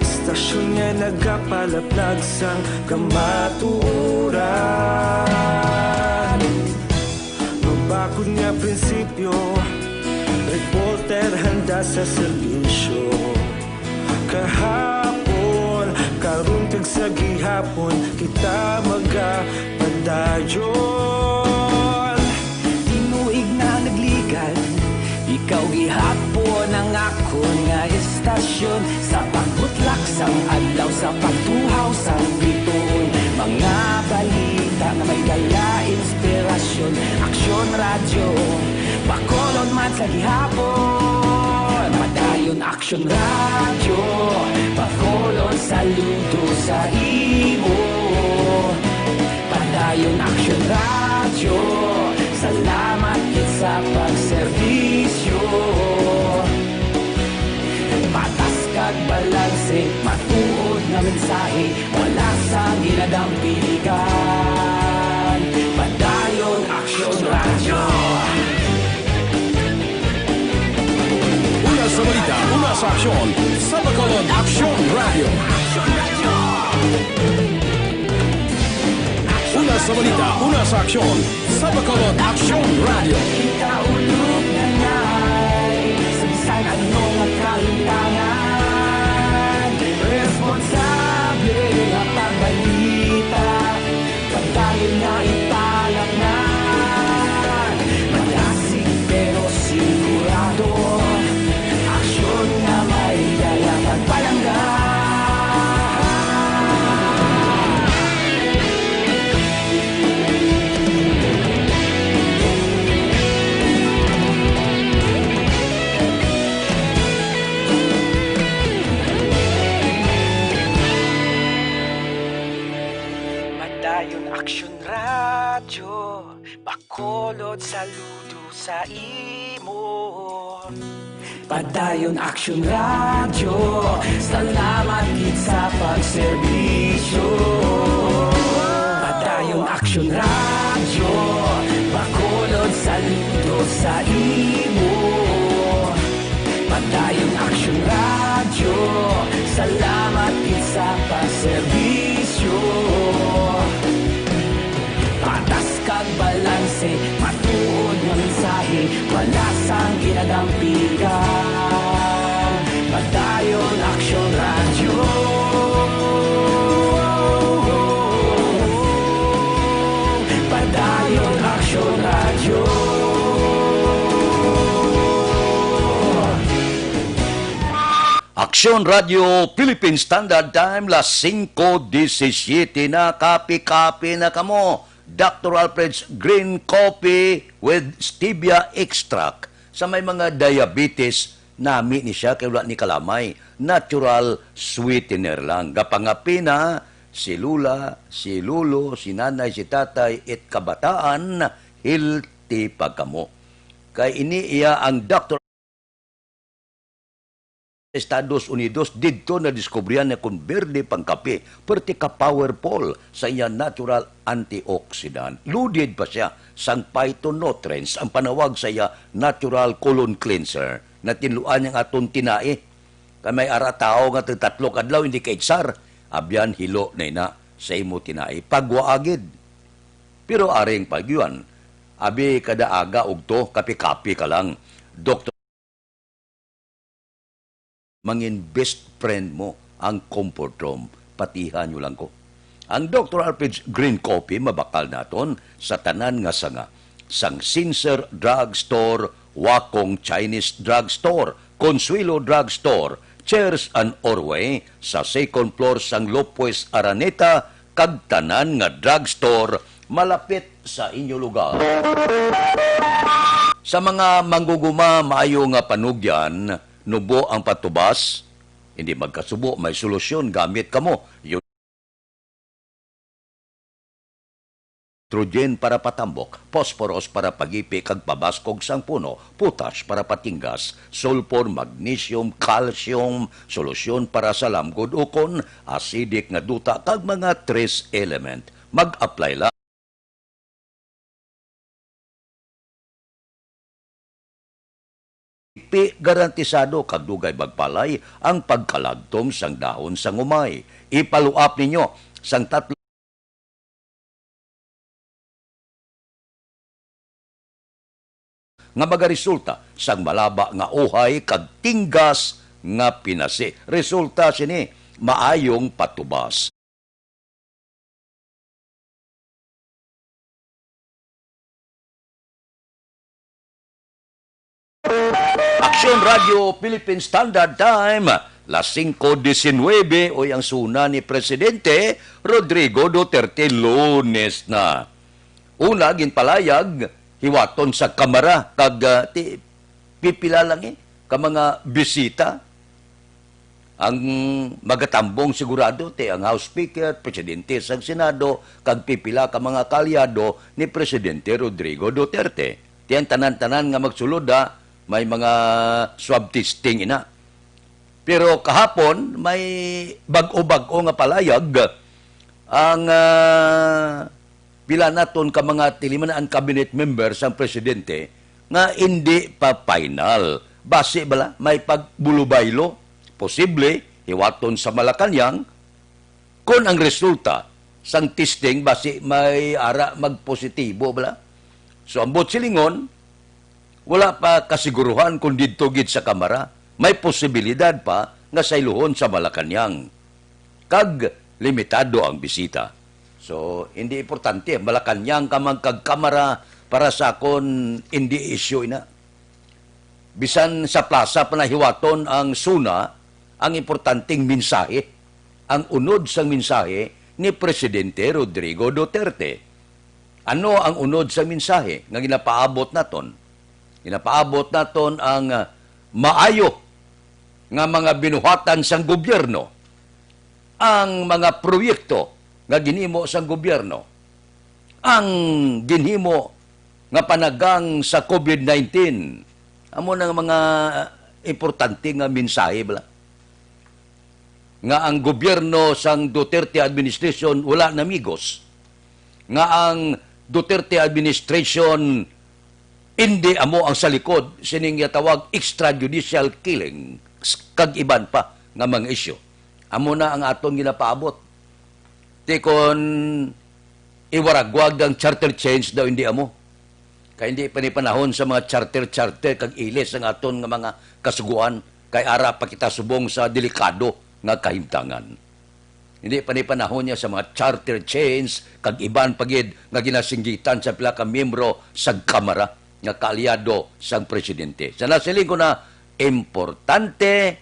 Istasyon nga nagapalaplag sang kamatuoran. Mabakod nga prinsipyo, reporter handa sa serbisyo. Kahapon, karon kag sa gihapon, kita magapadayon. Tinuig na nagligan, ikaw gihapon ang akon nga istasyon. Sa pagbutlak sang adlaw, sa pagtuhaw sang bituon, mga balita nga may dala inspirasyon. Aksyon Radyo, Bacolod man sa gihapon. Padayon Aksyon Radyo, Bacolod, saludo sa imo. Padayon Aksyon Radyo, salamat gid sa pagserbisyo. Patas kag balanse, matuod nga mensahe, wala sang ginadampigan. Padayon Aksyon Radyo. Una sa balita, una sa aksyon, sa Bacolod Aksyon Radyo. Una sa balita, una sa aksyon, sa Bacolod Aksyon Radyo. Kita ulog na ngay, sa bisan ano nga kalimtangan, responsable nga pagbalita, pagdayon nga ipalapnan, malasig pero sigurado, aksyon nga may dala pagpalangga. Padayon Aksyon Radyo, Bacolod, saludo sa imo. Padayon Aksyon Radyo, salamat gid sa pagserbisyo. Padayon Aksyon Radyo, Bacolod, saludo sa imo. Padayon Aksyon Radyo, salamat gid sa pagserbisyo. Patas kag balanse, matuod nga mensahe, wala sang ginadampigan. Padayon Aksyon Radyo. Padayon Aksyon Radyo. Aksyon Radyo Philippine Standard Time, las singko disisiete na. Kape-kape na kamo. Doctor Alfred's Green Coffee with Stevia Extract. Sa may mga diabetes, nami ni siya kay wala ni kalamay. Natural sweetener lang. Gapangape na si Lola, si Lolo, si Nanay, si Tatay, it kabataan, healthy pa kamo. Kay ini iya ang Doctor Estados Unidos, didto nadiskubrihan niya kon berde pang kape, perti ka powerful sa iya natural antioxidant. Loaded pa siya sang phytonutrients, ang panawag sa iya natural colon cleanser, na tinluan niya ang aton tinai. Kay may ara tawo nga tagtatlo ka adlaw hindi kaigsar, abyan hilo na ina sa imo tinai. Pagwaagid. Pero aring pagyuan, abi kada aga ugto, kapi-kapi ka lang. Doktor, mangin best friend mo ang comfort room. Patihan nyo lang ko. Ang Doktor Alfred's Green Coffee mabakal naton sa tanan nga sanga. Sang Sincere Drug Store, Wakong Chinese Drug Store, Consuelo Drug Store, Chairs and Orway sa second floor sang Lopez Araneta, kag tanan nga drugstore malapit sa inyo lugar. Sa mga mangguguma, maayo nga panugyan, nubo ang patubas, hindi magkasubo, may solusyon, gamit kamo. Nitrogen para patambok, phosphorus para pagipi kag pabaskog sang puno, potash para patinggas, sulfur, magnesium, calcium, solusyon para sa lamgod ukon acidic nga duta, kag mga trace element. Mag-apply lang. Pi garantisado kag dugay magpalay ang pagkalagtom sang dahon sang umay. Ipaluap ninyo sang tatlo nga magaresulta sang malaba nga uhay kag tinggas nga pinasi. Resulta sini, maayong patubas. Aksyon Radio Philippine Standard Time, las singko disinwebe, oy, ang suna ni Presidente Rodrigo Duterte, Lunes na. Una, ginpalayag, hiwaton sa Kamara, kag, ah, ti-, pipila lang, eh, ka mga bisita. Ang magatambong sigurado ti ang House Speaker, Presidente sang Senado, kag pipila ka mga kaalyado ni Presidente Rodrigo Duterte. Ti ang tanan-tanan nga magsulod, ha, may mga swab testing ina. Pero kahapon, may bag-o-bag-o nga palayag ang, ah, pila naton ka mga tilimanan cabinet member sang presidente nga indi pa final. Basi bala may pagbulubaylo, posible hiwaton sa Malacañang kon ang resulta sang testing basi may ara magpositibo bala. So, ang buot silingon, wala pa kasiguruhan kung didto gid sa Kamara. May posibilidad pa nga sayluhon sa Malacañang. Kag limitado ang bisita. So, hindi importante. Malacañang ka man kag Kamara, para sa akon, hindi issue ina. Bisan sa plaza pa nahiwaton ang suna, ang importanteng mensahe, ang unod sang mensahe ni Presidente Rodrigo Duterte. Ano ang unod sang mensahe nga ginapaabot naton? Ginapaabot naton ang, ah, maayo nga mga binuhatan sang gobyerno, ang mga proyekto nga ginhimo sang gobyerno, ang ginhimo nga panagang sa COVID nineteen. Amo na nga mga importante nga mensahe bala, nga ang gobyerno sang Duterte administration wala namigos, nga ang Duterte administration indi amo ang sa likod sining ginatawag extrajudicial killing kag iban pa nga mga isyu. Amo na ang aton ginapaabot. Ti kon iwaragwag ang charter change daw, hindi amo. Kay hindi pa ni panahon sa mga charter-charter kag ilis ang aton nga mga kasugoan, kay ara pa kita subong sa delikado nga kahimtangan. Hindi pa ni panahon niya sa mga charter change kag iban pa gid nga ginasinggitan sa pila ka miyembro sa Kamara nga kaalyado sang presidente. Sa nasiling ko na, importante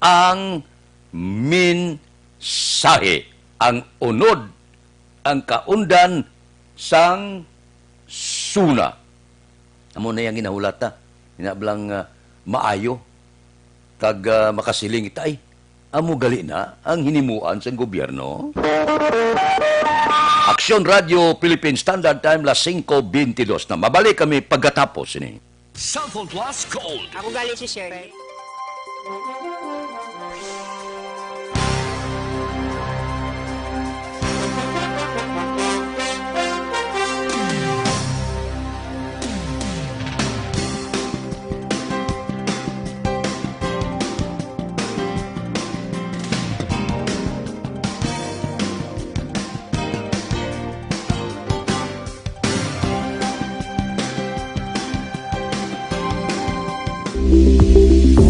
ang mensahe, ang unod, ang kaundan sang suna. Amo na yang ginahulata. Ina bala nga maayo kag, ah, makasiling kita, ay, amo gali na ang hinimuan sang gobyerno. Aksyon Radio Philippine Standard Time, las singko bentidos na. Mabalik kami pagkatapos ini. Cellphone Plus Gold. Ako galing si Sherry.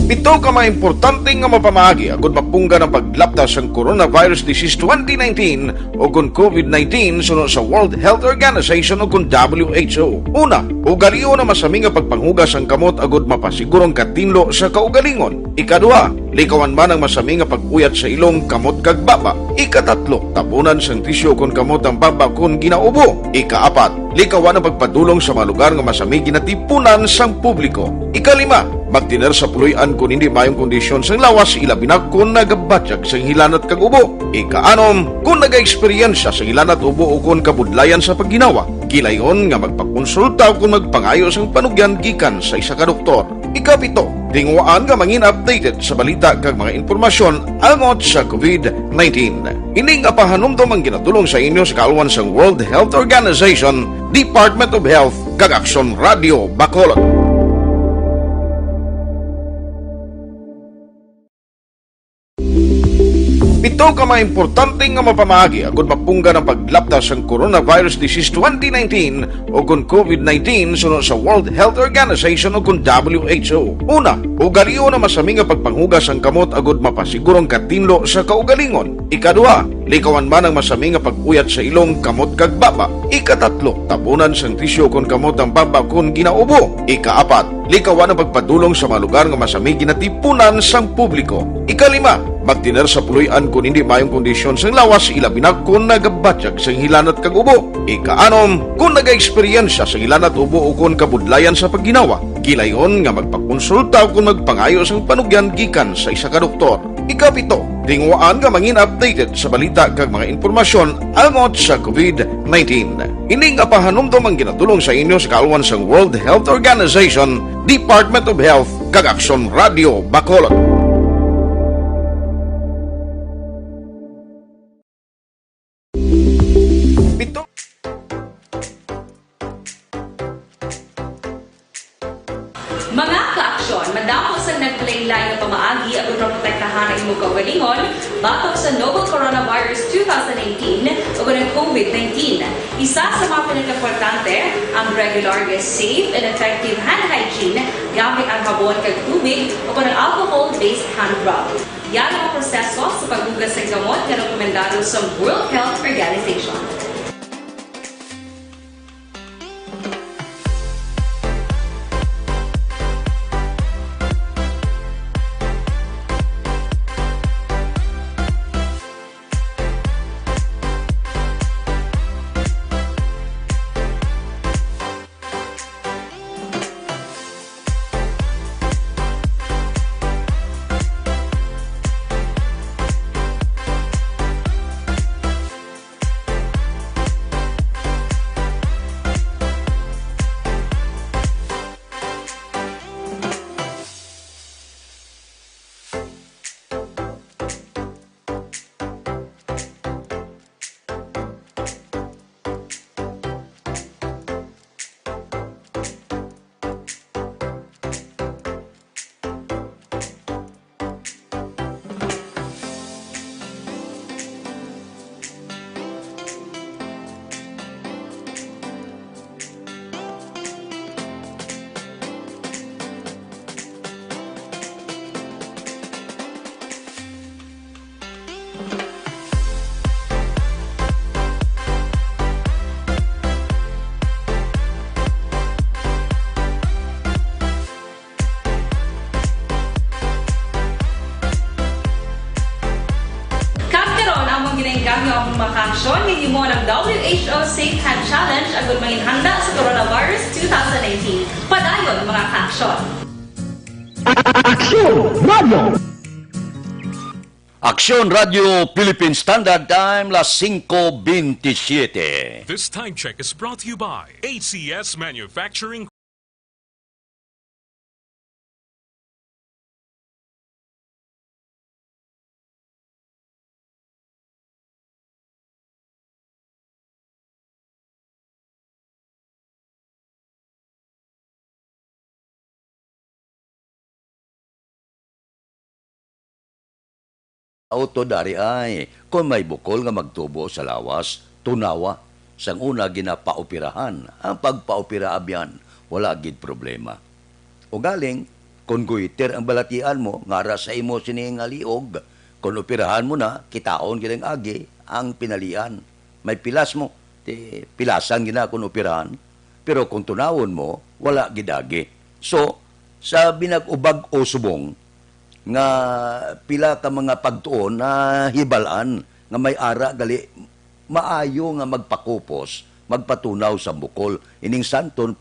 Pito ka mga importante nga mapamaagi agud mapunggan ang paglapta sang coronavirus disease twenty nineteen o kon covid nineteen suno sa World Health Organization o kon W H O. Una, ugalion ang masami nga pagpanghugas sang kamot agud mapasiguro ang katinlo sa kaugalingon. Ikaduha, likawan man ang masami nga pag-uyat sa ilong, kamot, kag baba. Ikatatlo, tabunan sang tisyu kon kamot ang baba kon ginaubo. Ikaapat, likawan ang pagpadulong sa mga lugar nga masami ginatipunan sang publiko. Ikalima, magtener sa puloy-an kon hindi maayong kondisyon sang lawas, ilabi na kon nagabatyag sang hilanat kag ubo. Ikaanom, kon nagaeksperyensya sang hilanat, ubo, o kon kabudlayan sa pagginawa, gilayon nga magpakonsulta o kon magpangayo sang panugyan gikan sa isa ka doktor. Ikapito, tinguhaan nga mangin updated sa balita kag mga impormasyon angot sa covid nineteen. Ini nga pahanumdom ang ginatulong sa inyo sa kaalwan sang World Health Organization, Department of Health, kag Aksyon Radio Bacolod. Pito ka mga importante nga mapamaagi agud mapunggan ang paglapta sang coronavirus disease twenty nineteen o kon covid nineteen suno sa World Health Organization o kon W H O. Una, ugalion ang masami nga pagpanghugas sang kamot agud mapasiguro ang katinlo sa kaugalingon. Ikaduha, likawan man ang masami nga pag-uyat sa ilong, kamot, kag baba. Ikatatlo, tabunan sang tisyu kon kamot ang baba kon ginaubo. Ikaapat, likawan ang pagpadulong sa mga lugar nga masami ginatipunan sang publiko. Ikalima, magtener sa puloy-an kon hindi maayong kondisyon sang lawas, ilabi na kon nagabatyag sang hilanat kag ubo. Ikaanom, kon nagaeksperyensya sang hilanat, ubo, o kon kabudlayan sa pagginawa, gilayon nga magpakonsulta o kon magpangayo sang panugyan gikan sa isa ka doktor. Ikapito, tinguhaan nga mangin updated sa balita kag mga impormasyon angot sa covid nineteen. Ini nga pahanumdom ang ginatulong sa inyo sa kaalwan sang World Health Organization, Department of Health, kag Aksyon Radio Bacolod. Pito. Mga ka-aksyon, madamo sang naglain-lain nga pamaagi aron maprotektahan ang imo kaugalingon batok sa novel coronavirus two thousand nineteen o kon ang covid nineteen. Isa sa mga pinakaimportante ang regular nga safe and effective hand hygiene gamit ang habon kag tubig o kon ang alcohol-based hand rub. Yara ang proseso sa paghugas sang kamot nga rekomendado sa World Health Organization. Kag karon, among ginaengganyo ang mga kaaksyon nga hinumon ang W H O Safe Hand Challenge agud manginhanda sa coronavirus two thousand nineteen. Padayon, mga kaaksyon. Aksyon Radio. Aksyon Radio Philippine Standard Time, las singko bentisiete. This time check is brought to you by A C S Manufacturing. Auto dari ay, kon may bukol nga magtubo sa lawas, tunawa. Sang una ginapaoperahan, ang pagpaopera abyan, wala gid problema. Ugaling, kon goiter ang balatian mo, nga ara sa imo sini nga liog, kon operahan mo na, kitaon gid ang agi ang pinalian. May pilas mo, ti pilasan gid na kon operahan. Pero kung tunawon mo, wala gid agi. So, sa binag-ubag o subong nga pila ka mga pagtuon na hibal-an nga may ara gali, maayo nga magpakupos, magpatunaw sa bukol. Ining Santon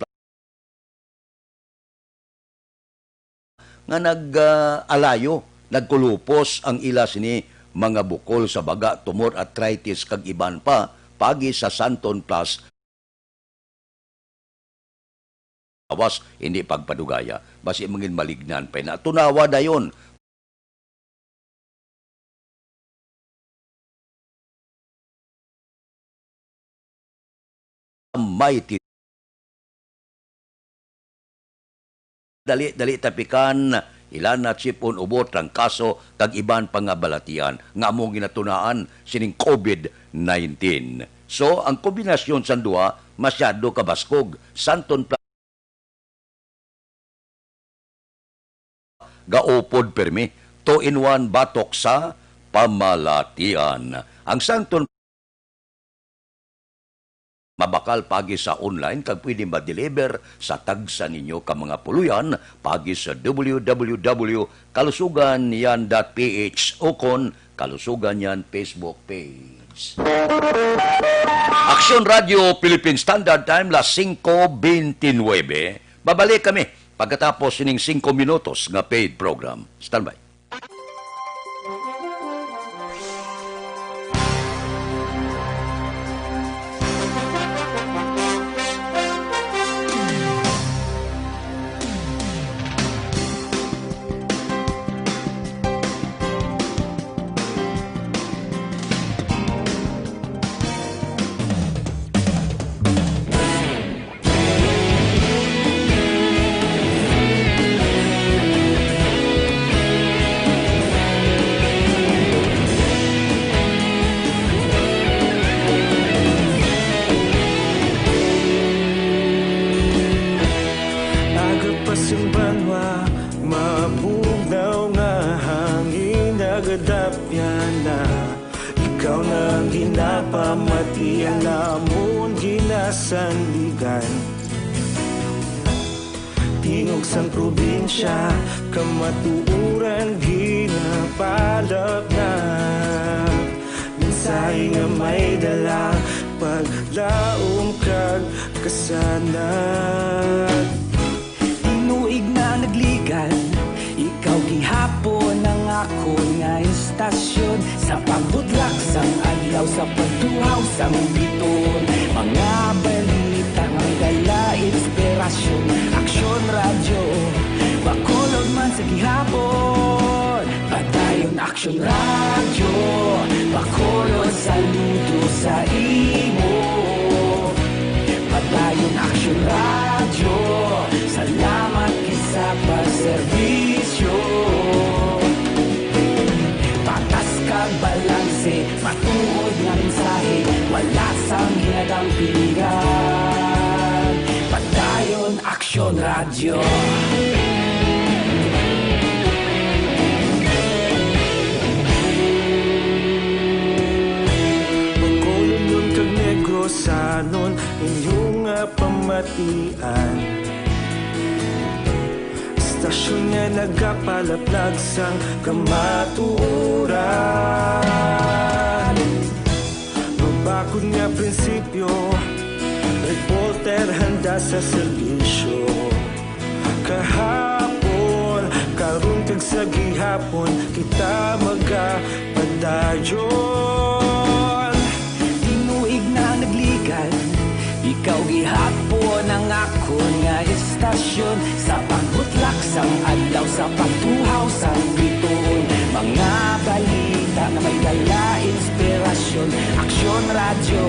nga nag, ah, alayo, nagkulupos ang ila sini mga bukol sa baga, tumor, arthritis, kag iban pa, pagi sa Santon Plus. Awas, hindi pagpadugaya, basi mangin malignan pa na. Tunawa dayon. May ti-, dali, dali tapikan, ilana, sipon, ubo, trangkaso, kag iban pa nga balatian nga among ginatunaan sining COVID nineteen. So, ang kombinasyon sang duha masyado kabaskog. Santon Gaupod pirmi, two-in-one batok sa pamalatian. Ang Santon mabakal pagi sa online kag pwede ma-deliver sa tagsa ninyo ka mga puloy-an pagi sa W W W kalusugan yan dot P H ukon Kalusugan Yan Facebook page. Aksyon Radio Philippine Standard Time, las singko beintinuebe. Babalik kami pagkatapos sining singko minutos nga paid program. Standby. Aga pa sing banwa, mabugnaw nga hangin, nagadapyan na. Ikaw na ang ginapamati, ang amon ginasandigan. Tingog sang probinsya, kamatuoran ginapalapnap. Mensahe nga may dala, paglaom kag kasanag. Tinuig na nagligan, ikaw gihapon ang akon nga istasyon. Sa pagbutlak sang adlaw, sa pagtuhaw sang bituon, mga balita nga may dala inspirasyon. Aksyon Radyo, Bacolod man sa gihapon. Padayon Aksyon Radyo, Bacolod, saludo sa imo. Padayon Aksyon Radyo, salamat gid sa pagserbisyo. Patas kag balanse, matuod nga mensahe, wala sang ginadampingan. Padayon Aksyon Radyo. Bacolodnon kag Negrosanon, inyo nga pamatian. Istasyon nga nagapalaplag sang kamatuoran. Mabakod nga prinsipyo, reporter handa sa serbisyo. Kahapon, karon kag sa gihapon, kita magapadayon. Tinuig na nagligan, ikaw gihapon ang akon nga istasyon. Sa pagbutlak sang adlaw, sa pagtuhaw sang bituon, mga balita nga may dala inspirasyon. Aksyon Radyo,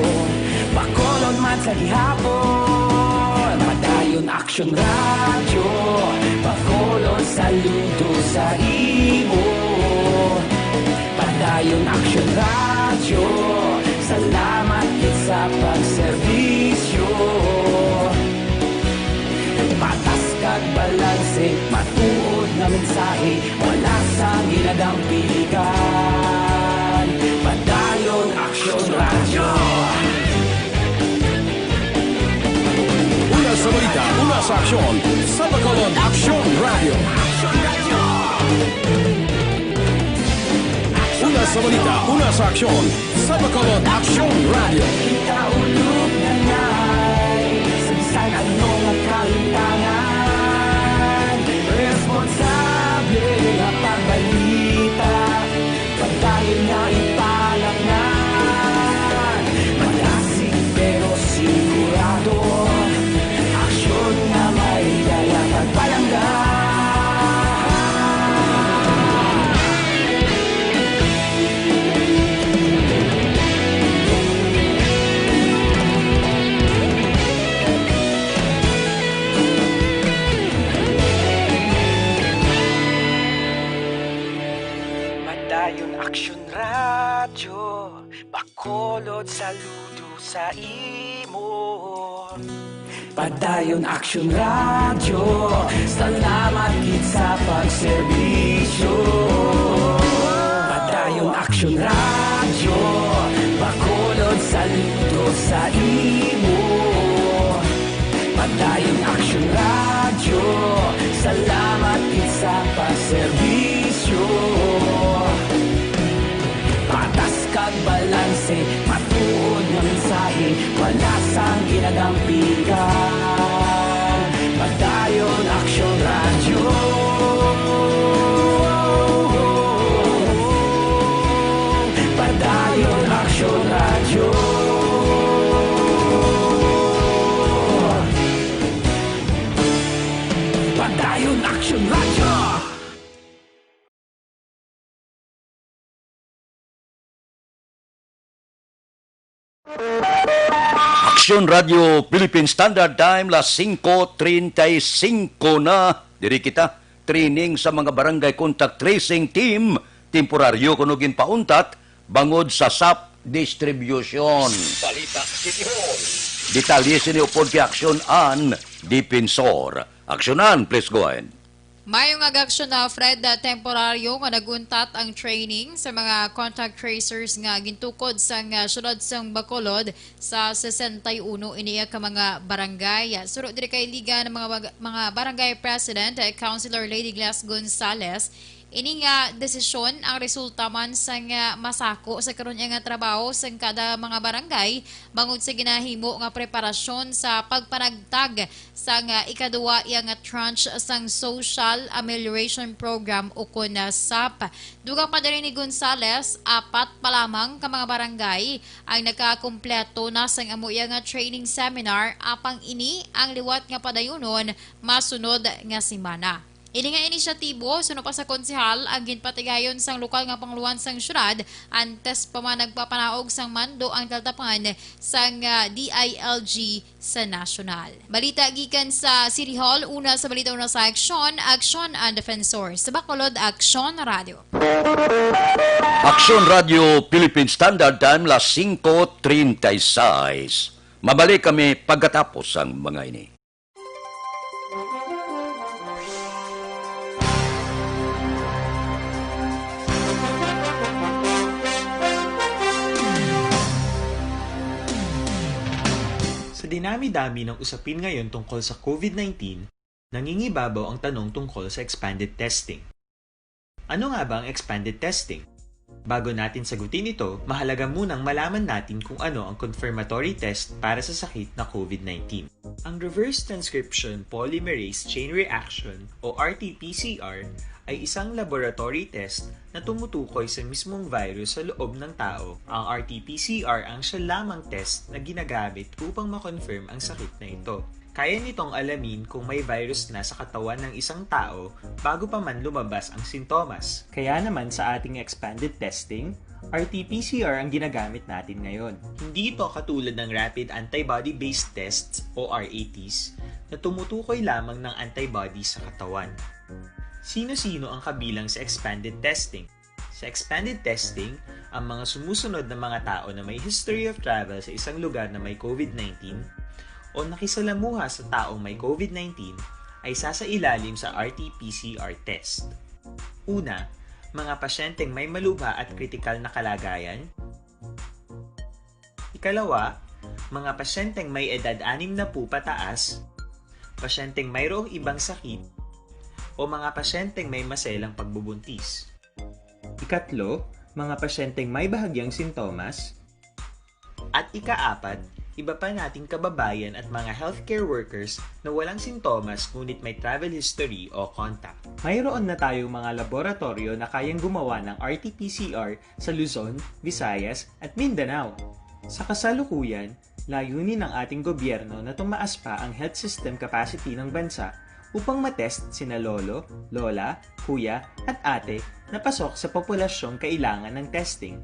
Bacolod man sa gihapon. Padayon Aksyon Radyo, Bacolod, saludo sa imo. Padayon Action Radio, salamat gid sa pagserbisyo. Patas kag balanse, matuod nga mensahe, wala sang ginadang piligan. Padayon Action Radio. Una sa balita, una sa aksyon, sa Bacolod Action Radio. Una sa balita, una sa aksyon, sa Bacolod Action Radio. Kita ulog na ngay, sa bisan ano nga kalintangan, responsable nga pagbalita, pagdayon nga ipalatnan, malasig pero sigurado, aksyon nga may dala kag palangga. Padayon Action Radio, Bacolod, saludo sa imo. Padayon Action Radio, salamat gid sa pagserbisyo. Padayon Action Radio, Bacolod, saludo sa imo. Padayon Action Radio, salamat gid sa pagserbisyo. Patas kag balanse, matuod nga mensahe, wala sang ginadang piligan. Padayon Action Radio. Padayon Action Radio. Padayon Action Radio. Aksyon Radio Philippine Standard Time, las singko treinta y cinco na. Diri kita, training sa mga barangay contact tracing team, temporaryo kuno ginpauntat bangod sa sap distribution. Balita City Hall. Detalye sini upod kay Aksyon An Defensor. Aksyon An, please go ahead. Mayo nga gaaksyon na, Fred, ah, temporaryo nga naguntat ang training sa mga contact tracers nga gintukod sang, ah, siyudad sang Bacolod sa sesenta y uno ini ka mga barangay. Suro diri kay Liga ng mga bag-, mga Barangay President, eh, Councilor Lady Glass Gonzales, ini nga desisyon ang resulta man sang, ah, masako sa karon nga trabaho sang kada mga barangay bangod sa ginahimo nga preparasyon sa pagpanagtag sang, ah, ikaduwa iya nga tranche sang Social Amelioration Program, ukon na sap. Dugang pa diri ni Gonzales, apat pa lamang ka mga barangay ang nakakumpleto na sang amo iya nga training seminar, apang ini ang liwat nga padayunon masunod nga semana. Ini nga inisyatibo, suno pa sa konsehal, ang ginpatigayon sang lokal nga panguluhan sang syudad, antes pa man nagpapanaog sang mando ang taltapan sang, ah, D I L G sa nasyonal. Balita gikan sa City Hall, una sa balita, una sa aksyon, Aksyon ang Defensor. Sa Bacolod, Aksyon Radio. Aksyon Radio Philippine Standard Time, las singko treinta y seis. Mabalik kami pagkatapos sang mga ini. Sa dinami-dami ng usapin ngayon tungkol sa COVID nineteen, nangingibabaw ang tanong tungkol sa expanded testing. Ano nga ba ang expanded testing? Bago natin sagutin ito, mahalaga munang malaman natin kung ano ang confirmatory test para sa sakit na COVID nineteen. Ang reverse transcription polymerase chain reaction o R T P C R ay isang laboratory test na tumutukoy sa mismong virus sa loob ng tao. Ang R T P C R ang siya lamang test na ginagamit upang ma-confirm ang sakit na ito. Kaya nitong alamin kung may virus na sa katawan ng isang tao bago pa man lumabas ang sintomas. Kaya naman sa ating expanded testing, R T P C R ang ginagamit natin ngayon. Hindi ito katulad ng rapid antibody-based tests o R A Ts na tumutukoy lamang ng antibody sa katawan. Sino-sino ang kabilang sa expanded testing? Sa expanded testing, ang mga sumusunod na mga tao na may history of travel sa isang lugar na may COVID nineteen o nakisalamuha sa taong may COVID nineteen ay sasailalim sa R T P C R test. Una, mga pasyenteng may malubha at kritikal na kalagayan. Ikalawa, mga pasyenteng may edad anim na po pataas, pasyenteng mayroong ibang sakit, o mga pasyenteng may maselang pagbubuntis. Ikatlo, mga pasyenteng may bahagyang sintomas. At ikaapat, iba pa nating kababayan at mga healthcare workers na walang sintomas ngunit may travel history o contact. Mayroon na tayong mga laboratoryo na kayang gumawa ng R T P C R sa Luzon, Visayas, at Mindanao. Sa kasalukuyan, layunin ng ating gobyerno na tumaas pa ang health system capacity ng bansa upang matest sina lolo, lola, kuya, at ate na pasok sa populasyong kailangan ng testing.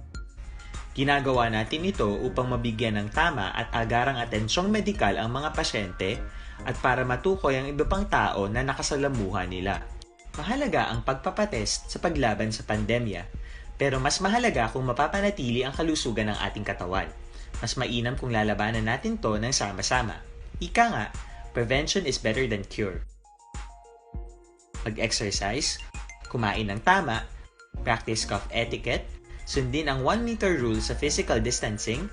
Ginagawa natin ito upang mabigyan ng tama at agarang atensyong medikal ang mga pasyente at para matukoy ang iba pang tao na nakasalamuha nila. Mahalaga ang pagpapatest sa paglaban sa pandemya, pero mas mahalaga kung mapapanatili ang kalusugan ng ating katawan. Mas mainam kung lalabanan natin to ng sama-sama. Ika nga, prevention is better than cure. Mag-exercise, kumain ng tama, practice cough etiquette, sundin ang one meter rule sa physical distancing,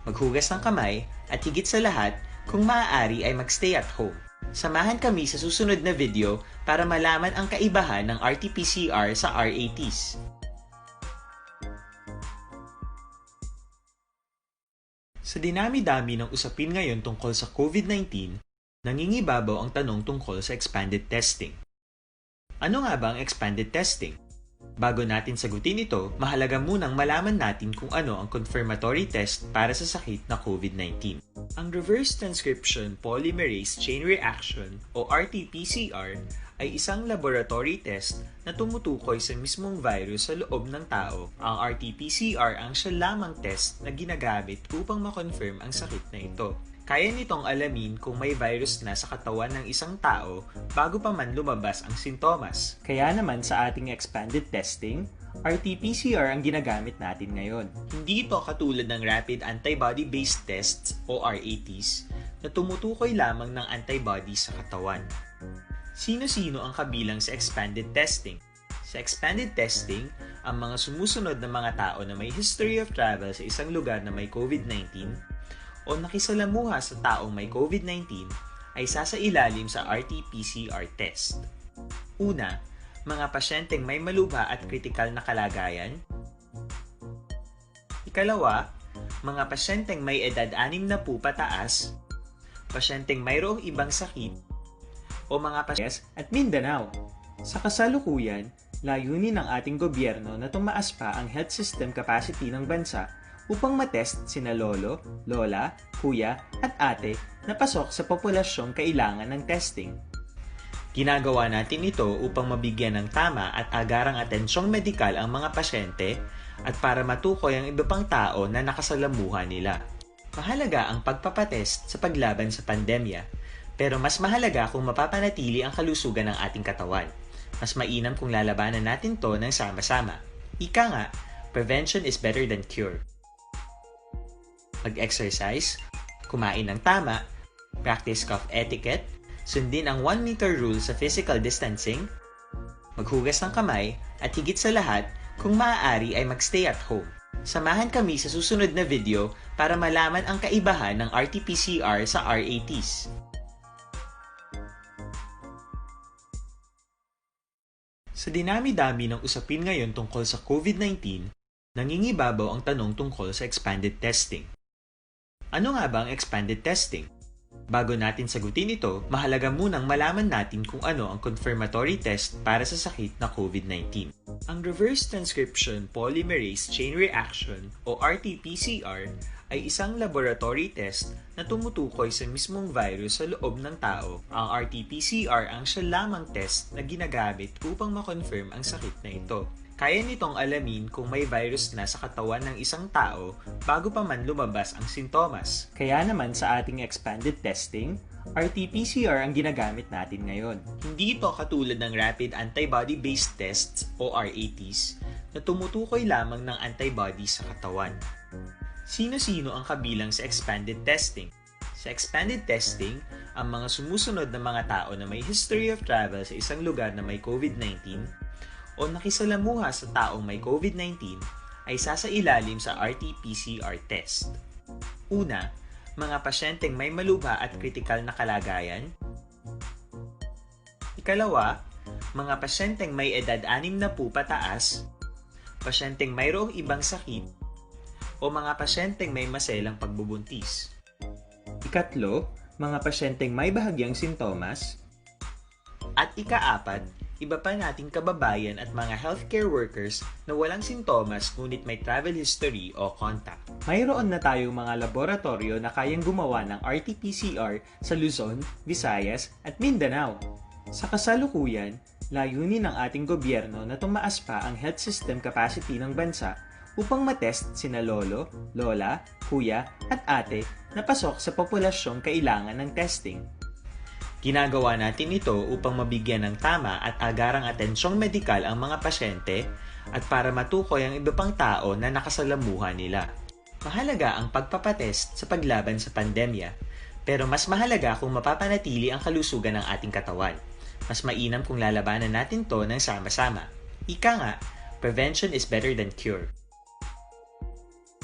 maghugas ng kamay, at higit sa lahat, kung maaari ay magstay at home. Samahan kami sa susunod na video para malaman ang kaibahan ng R T P C R sa R A Ts. Sa dinami-dami ng usapin ngayon tungkol sa COVID nineteen, nangingibabaw ang tanong tungkol sa expanded testing. Ano nga ba ang expanded testing? Bago natin sagutin ito, mahalaga munang malaman natin kung ano ang confirmatory test para sa sakit na COVID nineteen. Ang reverse transcription polymerase chain reaction o R T P C R ay isang laboratory test na tumutukoy sa mismong virus sa loob ng tao. Ang R T P C R ang siya lamang test na ginagamit upang ma-confirm ang sakit na ito. Kaya nitong alamin kung may virus na sa katawan ng isang tao bago pa man lumabas ang sintomas. Kaya naman sa ating expanded testing, R T P C R ang ginagamit natin ngayon. Hindi ito katulad ng rapid antibody-based tests o R A Ts na tumutukoy lamang ng antibody sa katawan. Sino-sino ang kabilang sa expanded testing? Sa expanded testing, ang mga sumusunod na mga tao na may history of travel sa isang lugar na may COVID nineteen o nakisalamuha sa taong may COVID nineteen ay sasailalim sa R T P C R test. Una, mga pasyenteng may malubha at kritikal na kalagayan. Ikalawa, mga pasyenteng may edad anim na po pataas, pasyenteng mayroong ibang sakit, o mga pasyentes at Mindanao. Sa kasalukuyan, layunin ng ating gobyerno na tumaas pa ang health system capacity ng bansa upang matest sina lolo, lola, kuya, at ate na pasok sa populasyong kailangan ng testing. Ginagawa natin ito upang mabigyan ng tama at agarang atensyong medikal ang mga pasyente at para matukoy ang iba pang tao na nakasalamuha nila. Mahalaga ang pagpapatest sa paglaban sa pandemya, pero mas mahalaga kung mapapanatili ang kalusugan ng ating katawan. Mas mainam kung lalabanan natin to ng sama-sama. Ika nga, prevention is better than cure. Mag-exercise, kumain ng tama, practice cough etiquette, sundin ang one meter rule sa physical distancing, maghugas ng kamay, at higit sa lahat, kung maaari ay magstay at home. Samahan kami sa susunod na video para malaman ang kaibahan ng R T P C R sa R A Ts. Sa dinami-dami ng usapin ngayon tungkol sa COVID nineteen, nangingibabaw ang tanong tungkol sa expanded testing. Ano nga ba ang expanded testing? Bago natin sagutin ito, mahalaga munang malaman natin kung ano ang confirmatory test para sa sakit na COVID nineteen. Ang reverse transcription polymerase chain reaction o R T P C R ay isang laboratory test na tumutukoy sa mismong virus sa loob ng tao. Ang R T P C R ang siya lamang test na ginagamit upang ma-confirm ang sakit na ito. Kaya nitong alamin kung may virus na sa katawan ng isang tao bago pa man lumabas ang sintomas. Kaya naman sa ating expanded testing, R T P C R ang ginagamit natin ngayon. Hindi ito katulad ng rapid antibody-based tests o R A Ts na tumutukoy lamang ng antibodies sa katawan. Sino-sino ang kabilang sa expanded testing? Sa expanded testing, ang mga sumusunod na mga tao na may history of travel sa isang lugar na may COVID nineteen o nakisalamuha sa taong may COVID nineteen ay sasailalim sa R T P C R test. Una, mga pasyenteng may malubha at kritikal na kalagayan. Ikalawa, mga pasyenteng may edad anim na po pataas, pasyenteng mayroong ibang sakit, o mga pasyenteng may maselang pagbubuntis. Ikatlo, mga pasyenteng may bahagyang sintomas. At ikaapat, iba pa nating kababayan at mga healthcare workers na walang sintomas ngunit may travel history o contact. Mayroon na tayong mga laboratoryo na kayang gumawa ng R T P C R sa Luzon, Visayas, at Mindanao. Sa kasalukuyan, layunin ng ating gobyerno na tumaas pa ang health system capacity ng bansa upang matest sina lolo, lola, kuya, at ate na pasok sa populasyong kailangan ng testing. Ginagawa natin ito upang mabigyan ng tama at agarang atensyong medikal ang mga pasyente at para matukoy ang iba pang tao na nakasalamuha nila. Mahalaga ang pagpapatest sa paglaban sa pandemya, pero mas mahalaga kung mapapanatili ang kalusugan ng ating katawan. Mas mainam kung lalabanan natin to ng sama-sama. Ika nga, prevention is better than cure.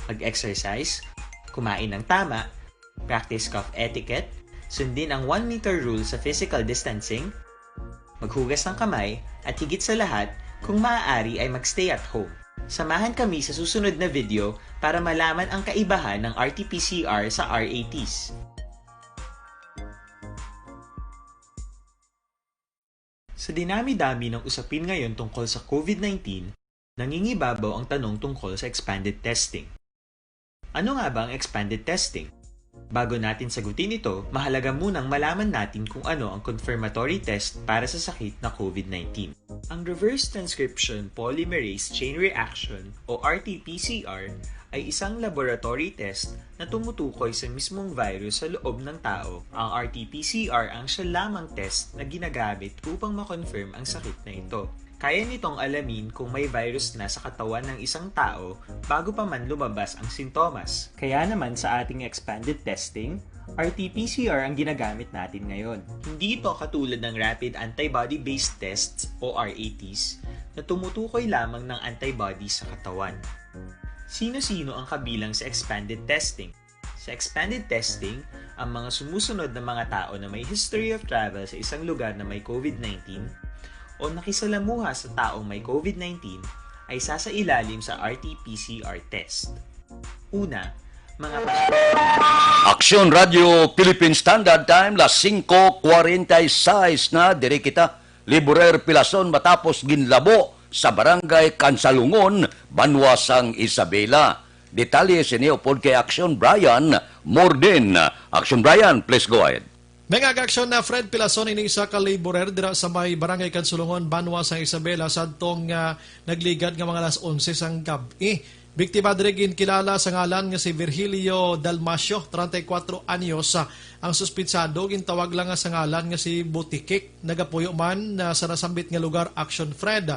Mag-exercise, kumain ng tama, practice cough etiquette, sundin ang one meter rule sa physical distancing, maghugas ng kamay, at higit sa lahat, kung maaari ay mag-stay at home. Samahan kami sa susunod na video para malaman ang kaibahan ng R T P C R sa R A Ts. Sa dinami-dami ng usapin ngayon tungkol sa COVID nineteen, nangingibabaw ang tanong tungkol sa expanded testing. Ano nga ba ang expanded testing? Bago natin sagutin ito, mahalaga munang malaman natin kung ano ang confirmatory test para sa sakit na COVID nineteen. Ang reverse transcription polymerase chain reaction o R T P C R ay isang laboratory test na tumutukoy sa mismong virus sa loob ng tao. Ang R T P C R ang siya lamang test na ginagamit upang ma-confirm ang sakit na ito. Kaya nitong alamin kung may virus na sa katawan ng isang tao bago pa man lumabas ang sintomas. Kaya naman sa ating expanded testing, R T P C R ang ginagamit natin ngayon. Hindi ito katulad ng rapid antibody-based tests o R A Ts na tumutukoy lamang ng antibodies sa katawan. Sino-sino ang kabilang sa expanded testing? Sa expanded testing, ang mga sumusunod na mga tao na may history of travel sa isang lugar na may COVID nineteen o nakisalamuha sa taong may COVID nineteen ay sasailalim sa R T P C R test. Una, mga pas- Aksyon Radio Philippine Standard Time, las singko kwarenta y seis na, diri kita, Liburer Pilason, matapos ginlabo sa Barangay Kansalungon, banwa sang Isabela. Detalye sini upod kay Aksyon Brian Morden. Aksyon Brian, please go ahead. May nga aksyon na Fred Pilason, ini isa ka laborer dira sa may Barangay Kansulungon, banwa sa Isabela, sadtong, ah, nagligad nga mga alas onse sang gab-i. Biktima diri ginkilala sa ngalan nga si Virgilio Dalmacio, treinta y cuatro anyos. Ah, ang suspitsado gintawag lang nga sa ngalan nga si Butikik. Nagapuyo man, ah, sa nasambit nga lugar, Action Fred.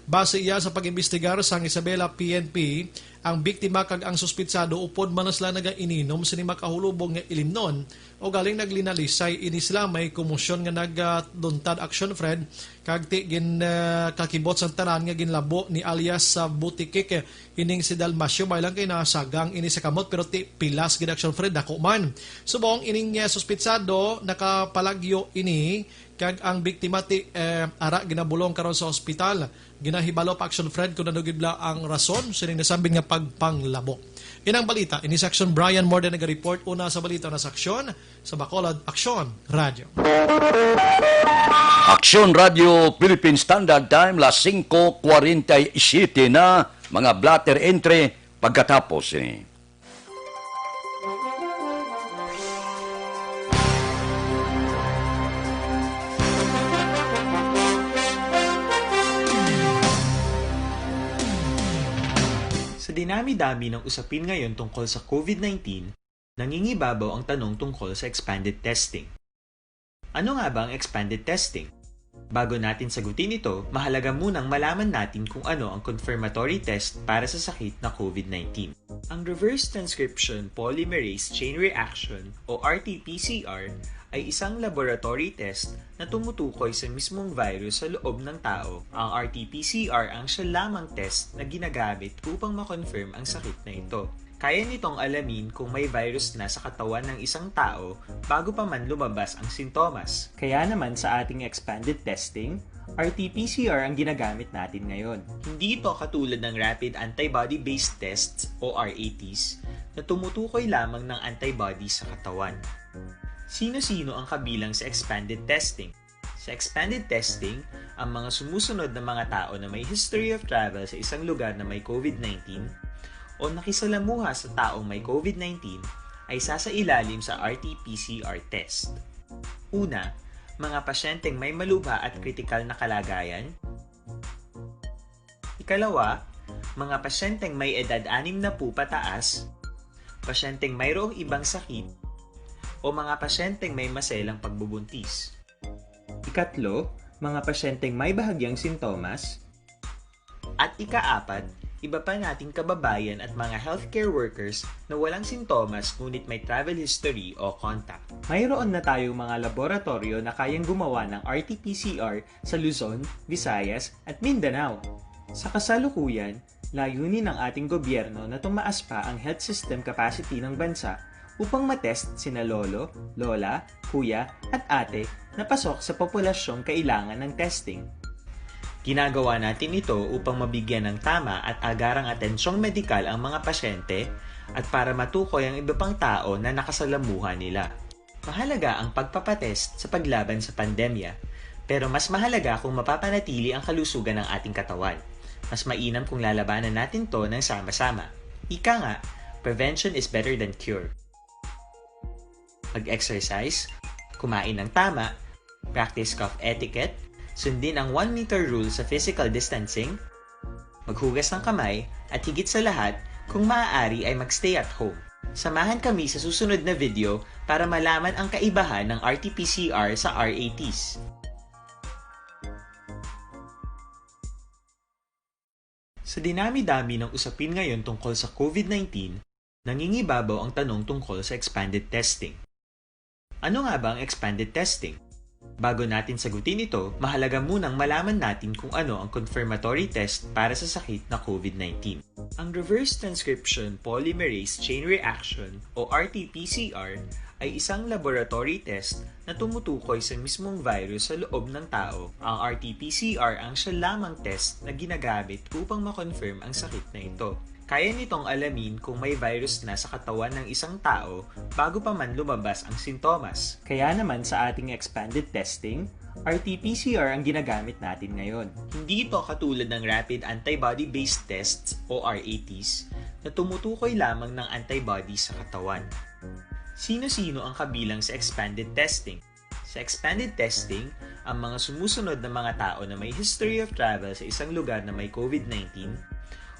Base iya sa pag-imbestigar sang Isabela P N P, ang biktima kag ang suspitsado upod man na sila nagaininom sini makahulubong nga ilimnon, o galing naglinalisay ini sila. May komosyon nga nagduntad, Action Fred, kag ti gin, ah, kakibot sang tanan nga ginlabo ni alias sa Butikik, eh, ining si Dalmacio. May lang kay nasagang ini sa kamot, pero ti pilas gid, Action Fred, dako man. Subong ining, ah, suspitsado, nakapalagyo ini, kag ang biktima ti, eh, ara ginabulong karon sa ospital. Ginahibalo pa, Action Fred, kung ano gid bala ang rason sining nasambit nga pagpanglabo. Inang balita, ini si Action Brian Morden naga-report. Una sa balita na sa Aksyon, sa Bacolod, Aksyon Radio. Aksyon Radio Philippine Standard Time, las singko kwarenta y siete na, mga blotter entry pagkatapos, eh. Sa dinami-dami ng usapin ngayon tungkol sa COVID nineteen, nangingibabaw ang tanong tungkol sa expanded testing. Ano nga ba ang expanded testing? Bago natin sagutin ito, mahalaga munang malaman natin kung ano ang confirmatory test para sa sakit na COVID nineteen. Ang reverse transcription polymerase chain reaction o R T P C R ay isang laboratory test na tumutukoy sa mismong virus sa loob ng tao. Ang R T P C R ang siya lamang test na ginagamit upang ma-confirm ang sakit na ito. Kaya nitong alamin kung may virus na sa katawan ng isang tao bago pa man lumabas ang sintomas. Kaya naman sa ating expanded testing, R T P C R ang ginagamit natin ngayon. Hindi ito katulad ng rapid antibody-based tests o R A Ts na tumutukoy lamang ng antibody sa katawan. Sino-sino ang kabilang sa expanded testing? Sa expanded testing, ang mga sumusunod na mga tao na may history of travel sa isang lugar na may COVID nineteen o nakisalamuha sa taong may COVID nineteen ay sasailalim sa R T P C R test. Una, mga pasyenteng may malubha at kritikal na kalagayan. Ikalawa, mga pasyenteng may edad anim na po pataas, pasyenteng mayroong ibang sakit, o mga pasyenteng may maselang pagbubuntis. Ikatlo, mga pasyenteng may bahagyang sintomas. At ikaapat, iba pa nating kababayan at mga healthcare workers na walang sintomas ngunit may travel history o contact. Mayroon na tayong mga laboratoryo na kayang gumawa ng R T P C R sa Luzon, Visayas, at Mindanao. Sa kasalukuyan, layunin ng ating gobyerno na tumaas pa ang health system capacity ng bansa upang matest sina lolo, lola, kuya, at ate na pasok sa populasyong kailangan ng testing. Ginagawa natin ito upang mabigyan ng tama at agarang atensyong medikal ang mga pasyente at para matukoy ang iba pang tao na nakasalamuha nila. Mahalaga ang pagpapatest sa paglaban sa pandemya, pero mas mahalaga kung mapapanatili ang kalusugan ng ating katawan. Mas mainam kung lalabanan natin to ng sama-sama. Ika nga, prevention is better than cure. Mag-exercise, kumain ng tama, practice cough etiquette, sundin ang one meter rule sa physical distancing, maghugas ng kamay, at higit sa lahat, kung maaari ay mag-stay at home. Samahan kami sa susunod na video para malaman ang kaibahan ng R T P C R sa R A Ts. Sa dinami-dami ng usapin ngayon tungkol sa COVID nineteen, nangingibabaw ang tanong tungkol sa expanded testing. Ano nga ba ang expanded testing? Bago natin sagutin ito, mahalaga munang malaman natin kung ano ang confirmatory test para sa sakit na COVID nineteen. Ang reverse transcription polymerase chain reaction o R T P C R ay isang laboratory test na tumutukoy sa mismong virus sa loob ng tao. Ang R T P C R ang siya lamang test na ginagamit upang ma-confirm ang sakit na ito. Kaya nitong alamin kung may virus na sa katawan ng isang tao bago pa man lumabas ang sintomas. Kaya naman sa ating expanded testing, R T P C R ang ginagamit natin ngayon. Hindi ito katulad ng rapid antibody-based tests o R A Ts na tumutukoy lamang ng antibody sa katawan. Sino-sino ang kabilang sa expanded testing? Sa expanded testing, ang mga sumusunod na mga tao na may history of travel sa isang lugar na may COVID nineteen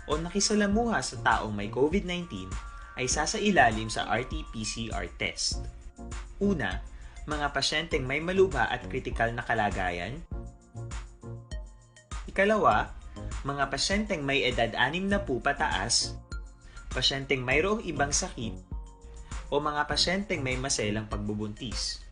o nakisalamuha sa taong may COVID nineteen ay sasailalim sa R T P C R test. Una, mga pasyenteng may malubha at kritikal na kalagayan. Ikalawa, mga pasyenteng may edad anim na po pataas, pasyenteng mayroong ibang sakit, o mga pasyenteng may maselang pagbubuntis.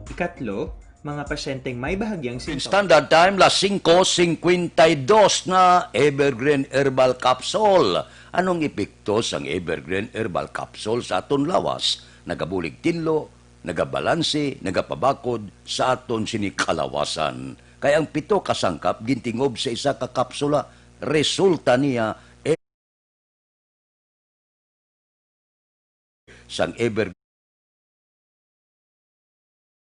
Ikatlo, mga pasyenteng may bahagyang In sintomas. Standard Time, las singko singkwenta y dos na. Evergreen Herbal Capsule. Anong epekto sang Evergreen Herbal Capsule sa aton lawas? Nagabulig tinlo, nagabalanse, nagapabakod sa aton sini kalawasan. Kay ang pito ka sangkap gintingob sa isa ka kapsula, resulta niya sang ever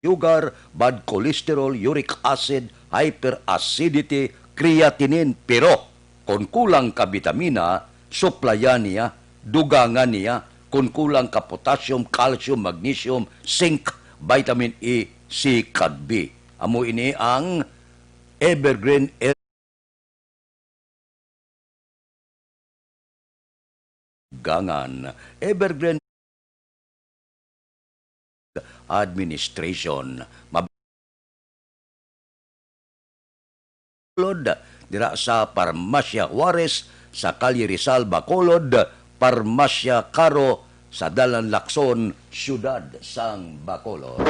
sugar, bad cholesterol, uric acid, hyperacidity, creatinine. Pero kon kulang ka bitamina, suplayan niya, dugangan niya. Kon kulang ka potassium, calcium, magnesium, zinc, vitamin E, C, kag B. Amo ini ang Evergreen Gangan, Evergreen Administration. Mab- Bacolod, dira sa Parmasya Juarez, sa Kalye Rizal, Bacolod, Parmasya Caro, sa Dalan Lacson, siyudad sang Bacolod.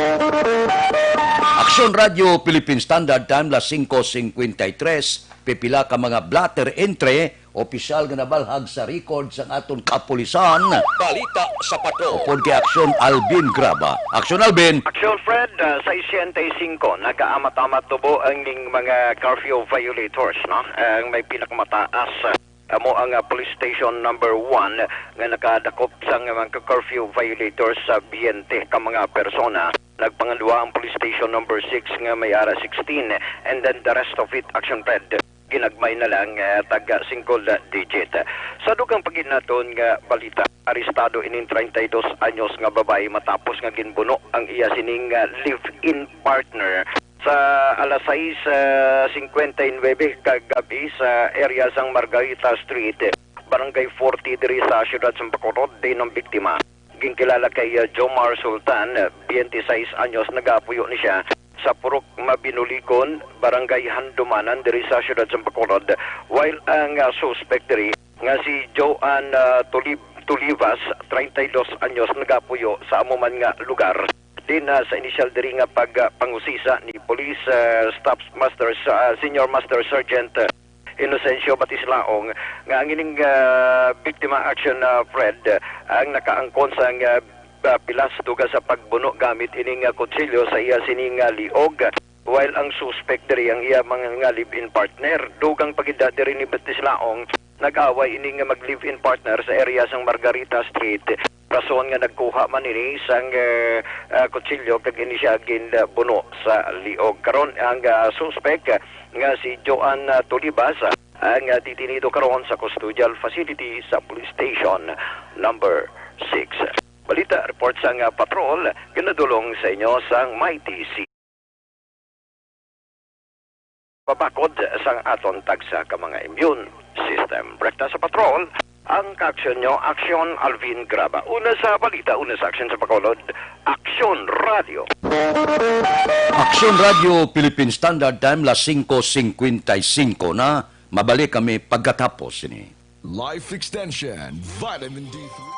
Aksyon Radyo Philippine Standard Time, las singko singkwenta y tres, pipila ka mga blotter entry, opisyal nga nabalhag sa record sang aton kapulisan. Balita sa Patrol. Upod kay Aksyon Alvin Graba. Aksyon Alvin. Aksyon Fred, ah, sais siyenta y singko, nagaamat-amat tubo ang ning mga curfew violators, no? Ang may pinakamataas, ah, amo ang, ah, police station number one nga nakadakop sang mga curfew violators sa twenty ka mga persona. Nagpangadua ang police station number six nga may ara sixteen, and then the rest of it, Aksyon Fred, ginagmay na lang, ah, taga single digit. Sa dugang paginaton nga balita, arestado ining treinta y dos anyos nga babayi matapos nga ginbuno ang iya sining, ah, live-in partner sa alas sais, ah, singkwenta y nuebe kagab-i sa area sang Margarita Street, Barangay forty diri sa siyudad sang Bacolod, diin ang biktima ginkilala kay, ah, Jomar Sultan, ah, twenty-sais anyos, nagapuyo ni siya sa Purok Mabinulikon, Barangay Handumanan, diri sa siyudad sa Bacolod, while ang, ah, suspect diri nga si Joan, ah, Tulib-, Tulivas, treinta y dos anyos, nagapuyo sa amo man nga lugar. Din, ah, sa inisyal diri nga pag, ah, pangusisa ni Police, ah, Staff Master, ah, Senior Master Sergeant, ah, Inocencio Batislaong, nga ang ining, ah, biktima, Aksyon, ah, Fred, ah, ang nakaangkon sang, ah, ah, pilas dugang sa pagbuno gamit ining, ah, kutsilyo sa iya sining, ah, liog, while ang suspect diri ang iya mga nga live-in partner. Dugang pagida diri ni Batislaong, nag-away ini nga mag-live-in partner sa area sang Margarita Street, rason nga nagkuha man ini sang, ah, ah, kutsilyo kag ini siya ginbuno sa liog. Karon ang, ah, suspect, ah, nga si Joan, ah, Tulibas, ah, ang, ah, detenido karon sa custodial facility sa Police Station Number Six. Balita, report sang, ah, patrol, ginadulong sa inyo sang Mighty C. Pabakod sang aton tagsa ka mga immune system. Rekta sa patrol, ang kaaksyon nyo, Aksyon Alvin Graba. Una sa balita, una sa aksyon sa Bacolod, Aksyon Radio. Aksyon Radio Philippine Standard Time, las singko singkwenta y singko na. Mabalik kami pagkatapos sini. Life Extension, Vitamin D three.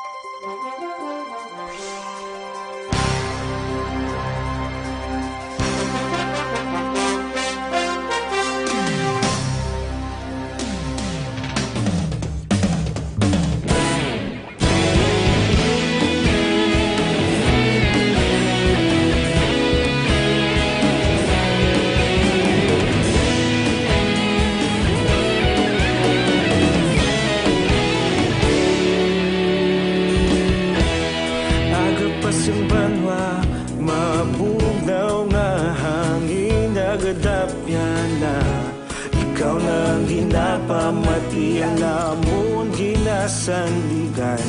Aga pa sang banwa, mabugnaw nga hangin nagadapyan na. Ikaw na ang ginapamati, ang amon ginasandigan.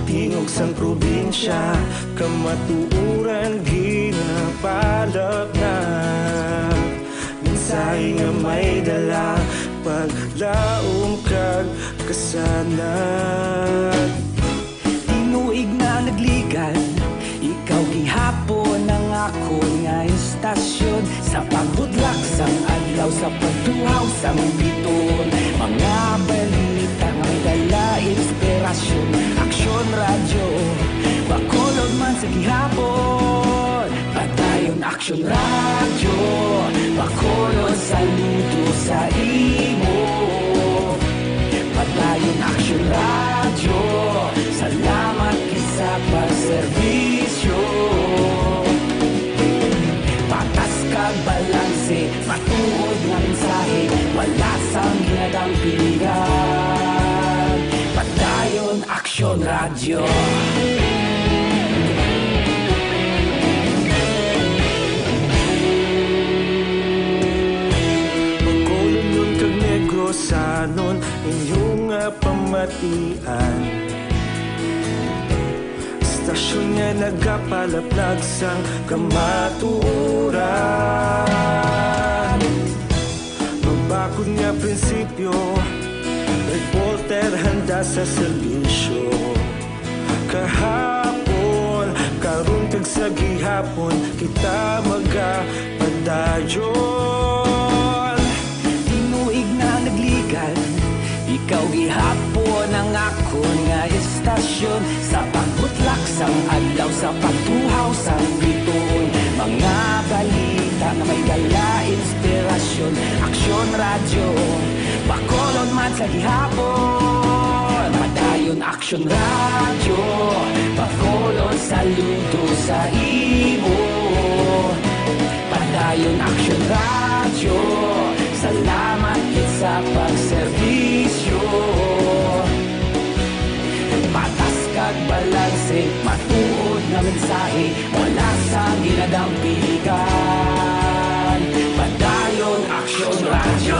Tingog sang probinsya, kamatuoran ginapalapnap. Mensahe nga may dala, paglaom kag kasanag. Tinuig na nagligan, ikaw gihapon ang akon nga istasyon. Sa pagbudlak sang adlaw, sa pagtuhaw sang biton, mga balita nga may dala inspirasyon. Aksyon Radyo, Bacolod man sa gihapon. Padayon Aksyon Radyo, Bacolod, saludo sa imo. Padayon Aksyon Radyo, salamat gid sa pagserbisyo. Patas kag balanse, matuod nga mensahe, wala sang ginadampingan. Padayon Aksyon Radyo. Bacolodnon kag Negrosanon, inyo nga pamatian. Istasyon nga nagapalaplag sang kamatuoran. Mabakod nga prinsipyo, reporter handa sa serbisyo. Kahapon, karon kag sa gihapon, kita Sa mga padayon, tinuig na nagligan, ikaw gihapon ang akon nga istasyon. Sa pagbutlak sang adlaw, sa pagtuhaw sang bituon, mga balita nga may dala inspirasyon. Aksyon Radyo, Bacolod man sa gihapon. Padayon Aksyon Radyo, Bacolod, saludo sa imo. Padayon Aksyon Radyo, salamat gid sa pagserbisyo. Patas kag balanse, matuod nga mensahe, wala sang ginadampigan. Padayon Aksyon Radyo.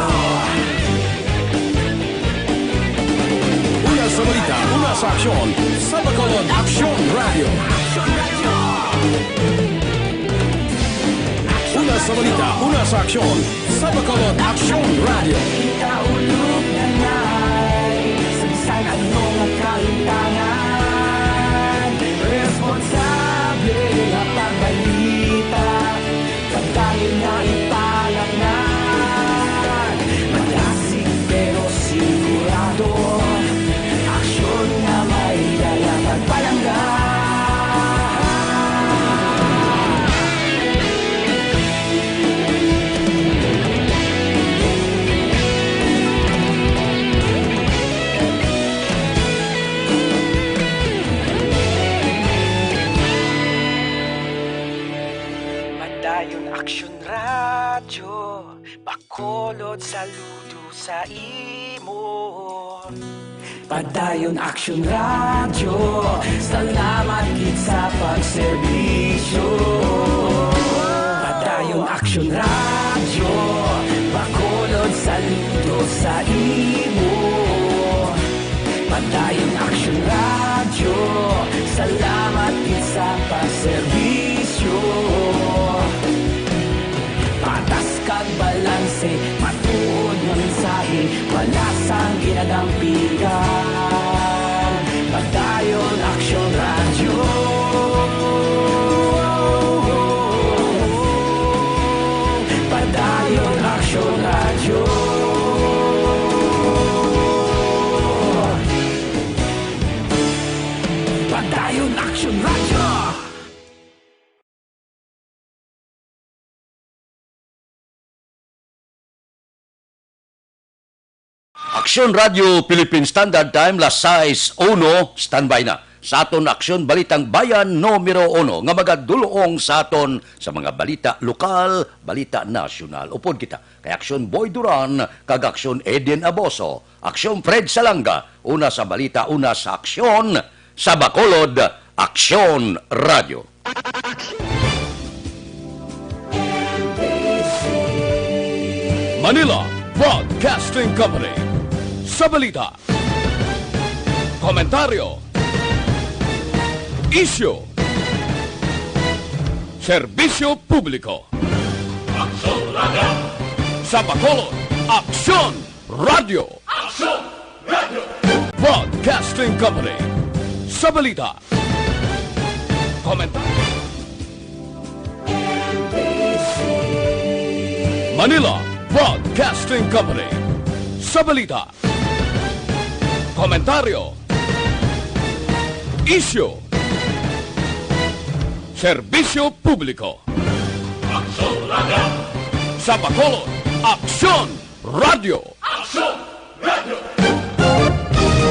Una sa balita, una sa aksyon, sa Bacolod Aksyon Radyo. Una sa balita, una sa aksyon, sa Bacolod Aksyon Radyo. Ikaulog na ngay, sa bisan ano nga kalimtangan, responsable nga pagbalita. Pagdayon nga ipalangag, madasig pero sigurado, aksyon nga may dala pagpalangga. Padayon Aksyon Radyo, Bacolod, saludo sa imo. Padayon Aksyon Radyo, salamat gid sa pagserbisyo. Padayon Aksyon Radyo, Bacolod, saludo sa imo. Padayon Aksyon Radyo, salamat gid sa pagserbisyo. Patas kag balanse, matuod nga mensahe, wala sang ginadampigan. Padayon Aksyon Radyo. Padayon Aksyon Radyo. Padayon Aksyon Radyo. Aksyon Radyo Philippine Standard Time, las sais uno, standby na sa aton Aksyon Balitang Bayan numero uno nga magadulong sa aton sa mga balita lokal, balita nasyonal. Upod kita kay Aksyon Boy Duran kag Aksyon Eden Aboso. Aksyon Fred Salanga, una sa balita, una sa aksyon, sa Bacolod, Aksyon Radyo. Manila Broadcasting Company. Sa balita, komentaryo, isyu, serbisyo publiko. Aksyon Radyo. Sa Bacolod, Aksyon Radyo. Aksyon Radyo. Broadcasting Company. Sa balita, komentar-, Manila Broadcasting Company. Sa balita, komentaryo, isyu, serbisyo publiko. Aksyon Radyo. Sa Bacolod, Aksyon Radyo.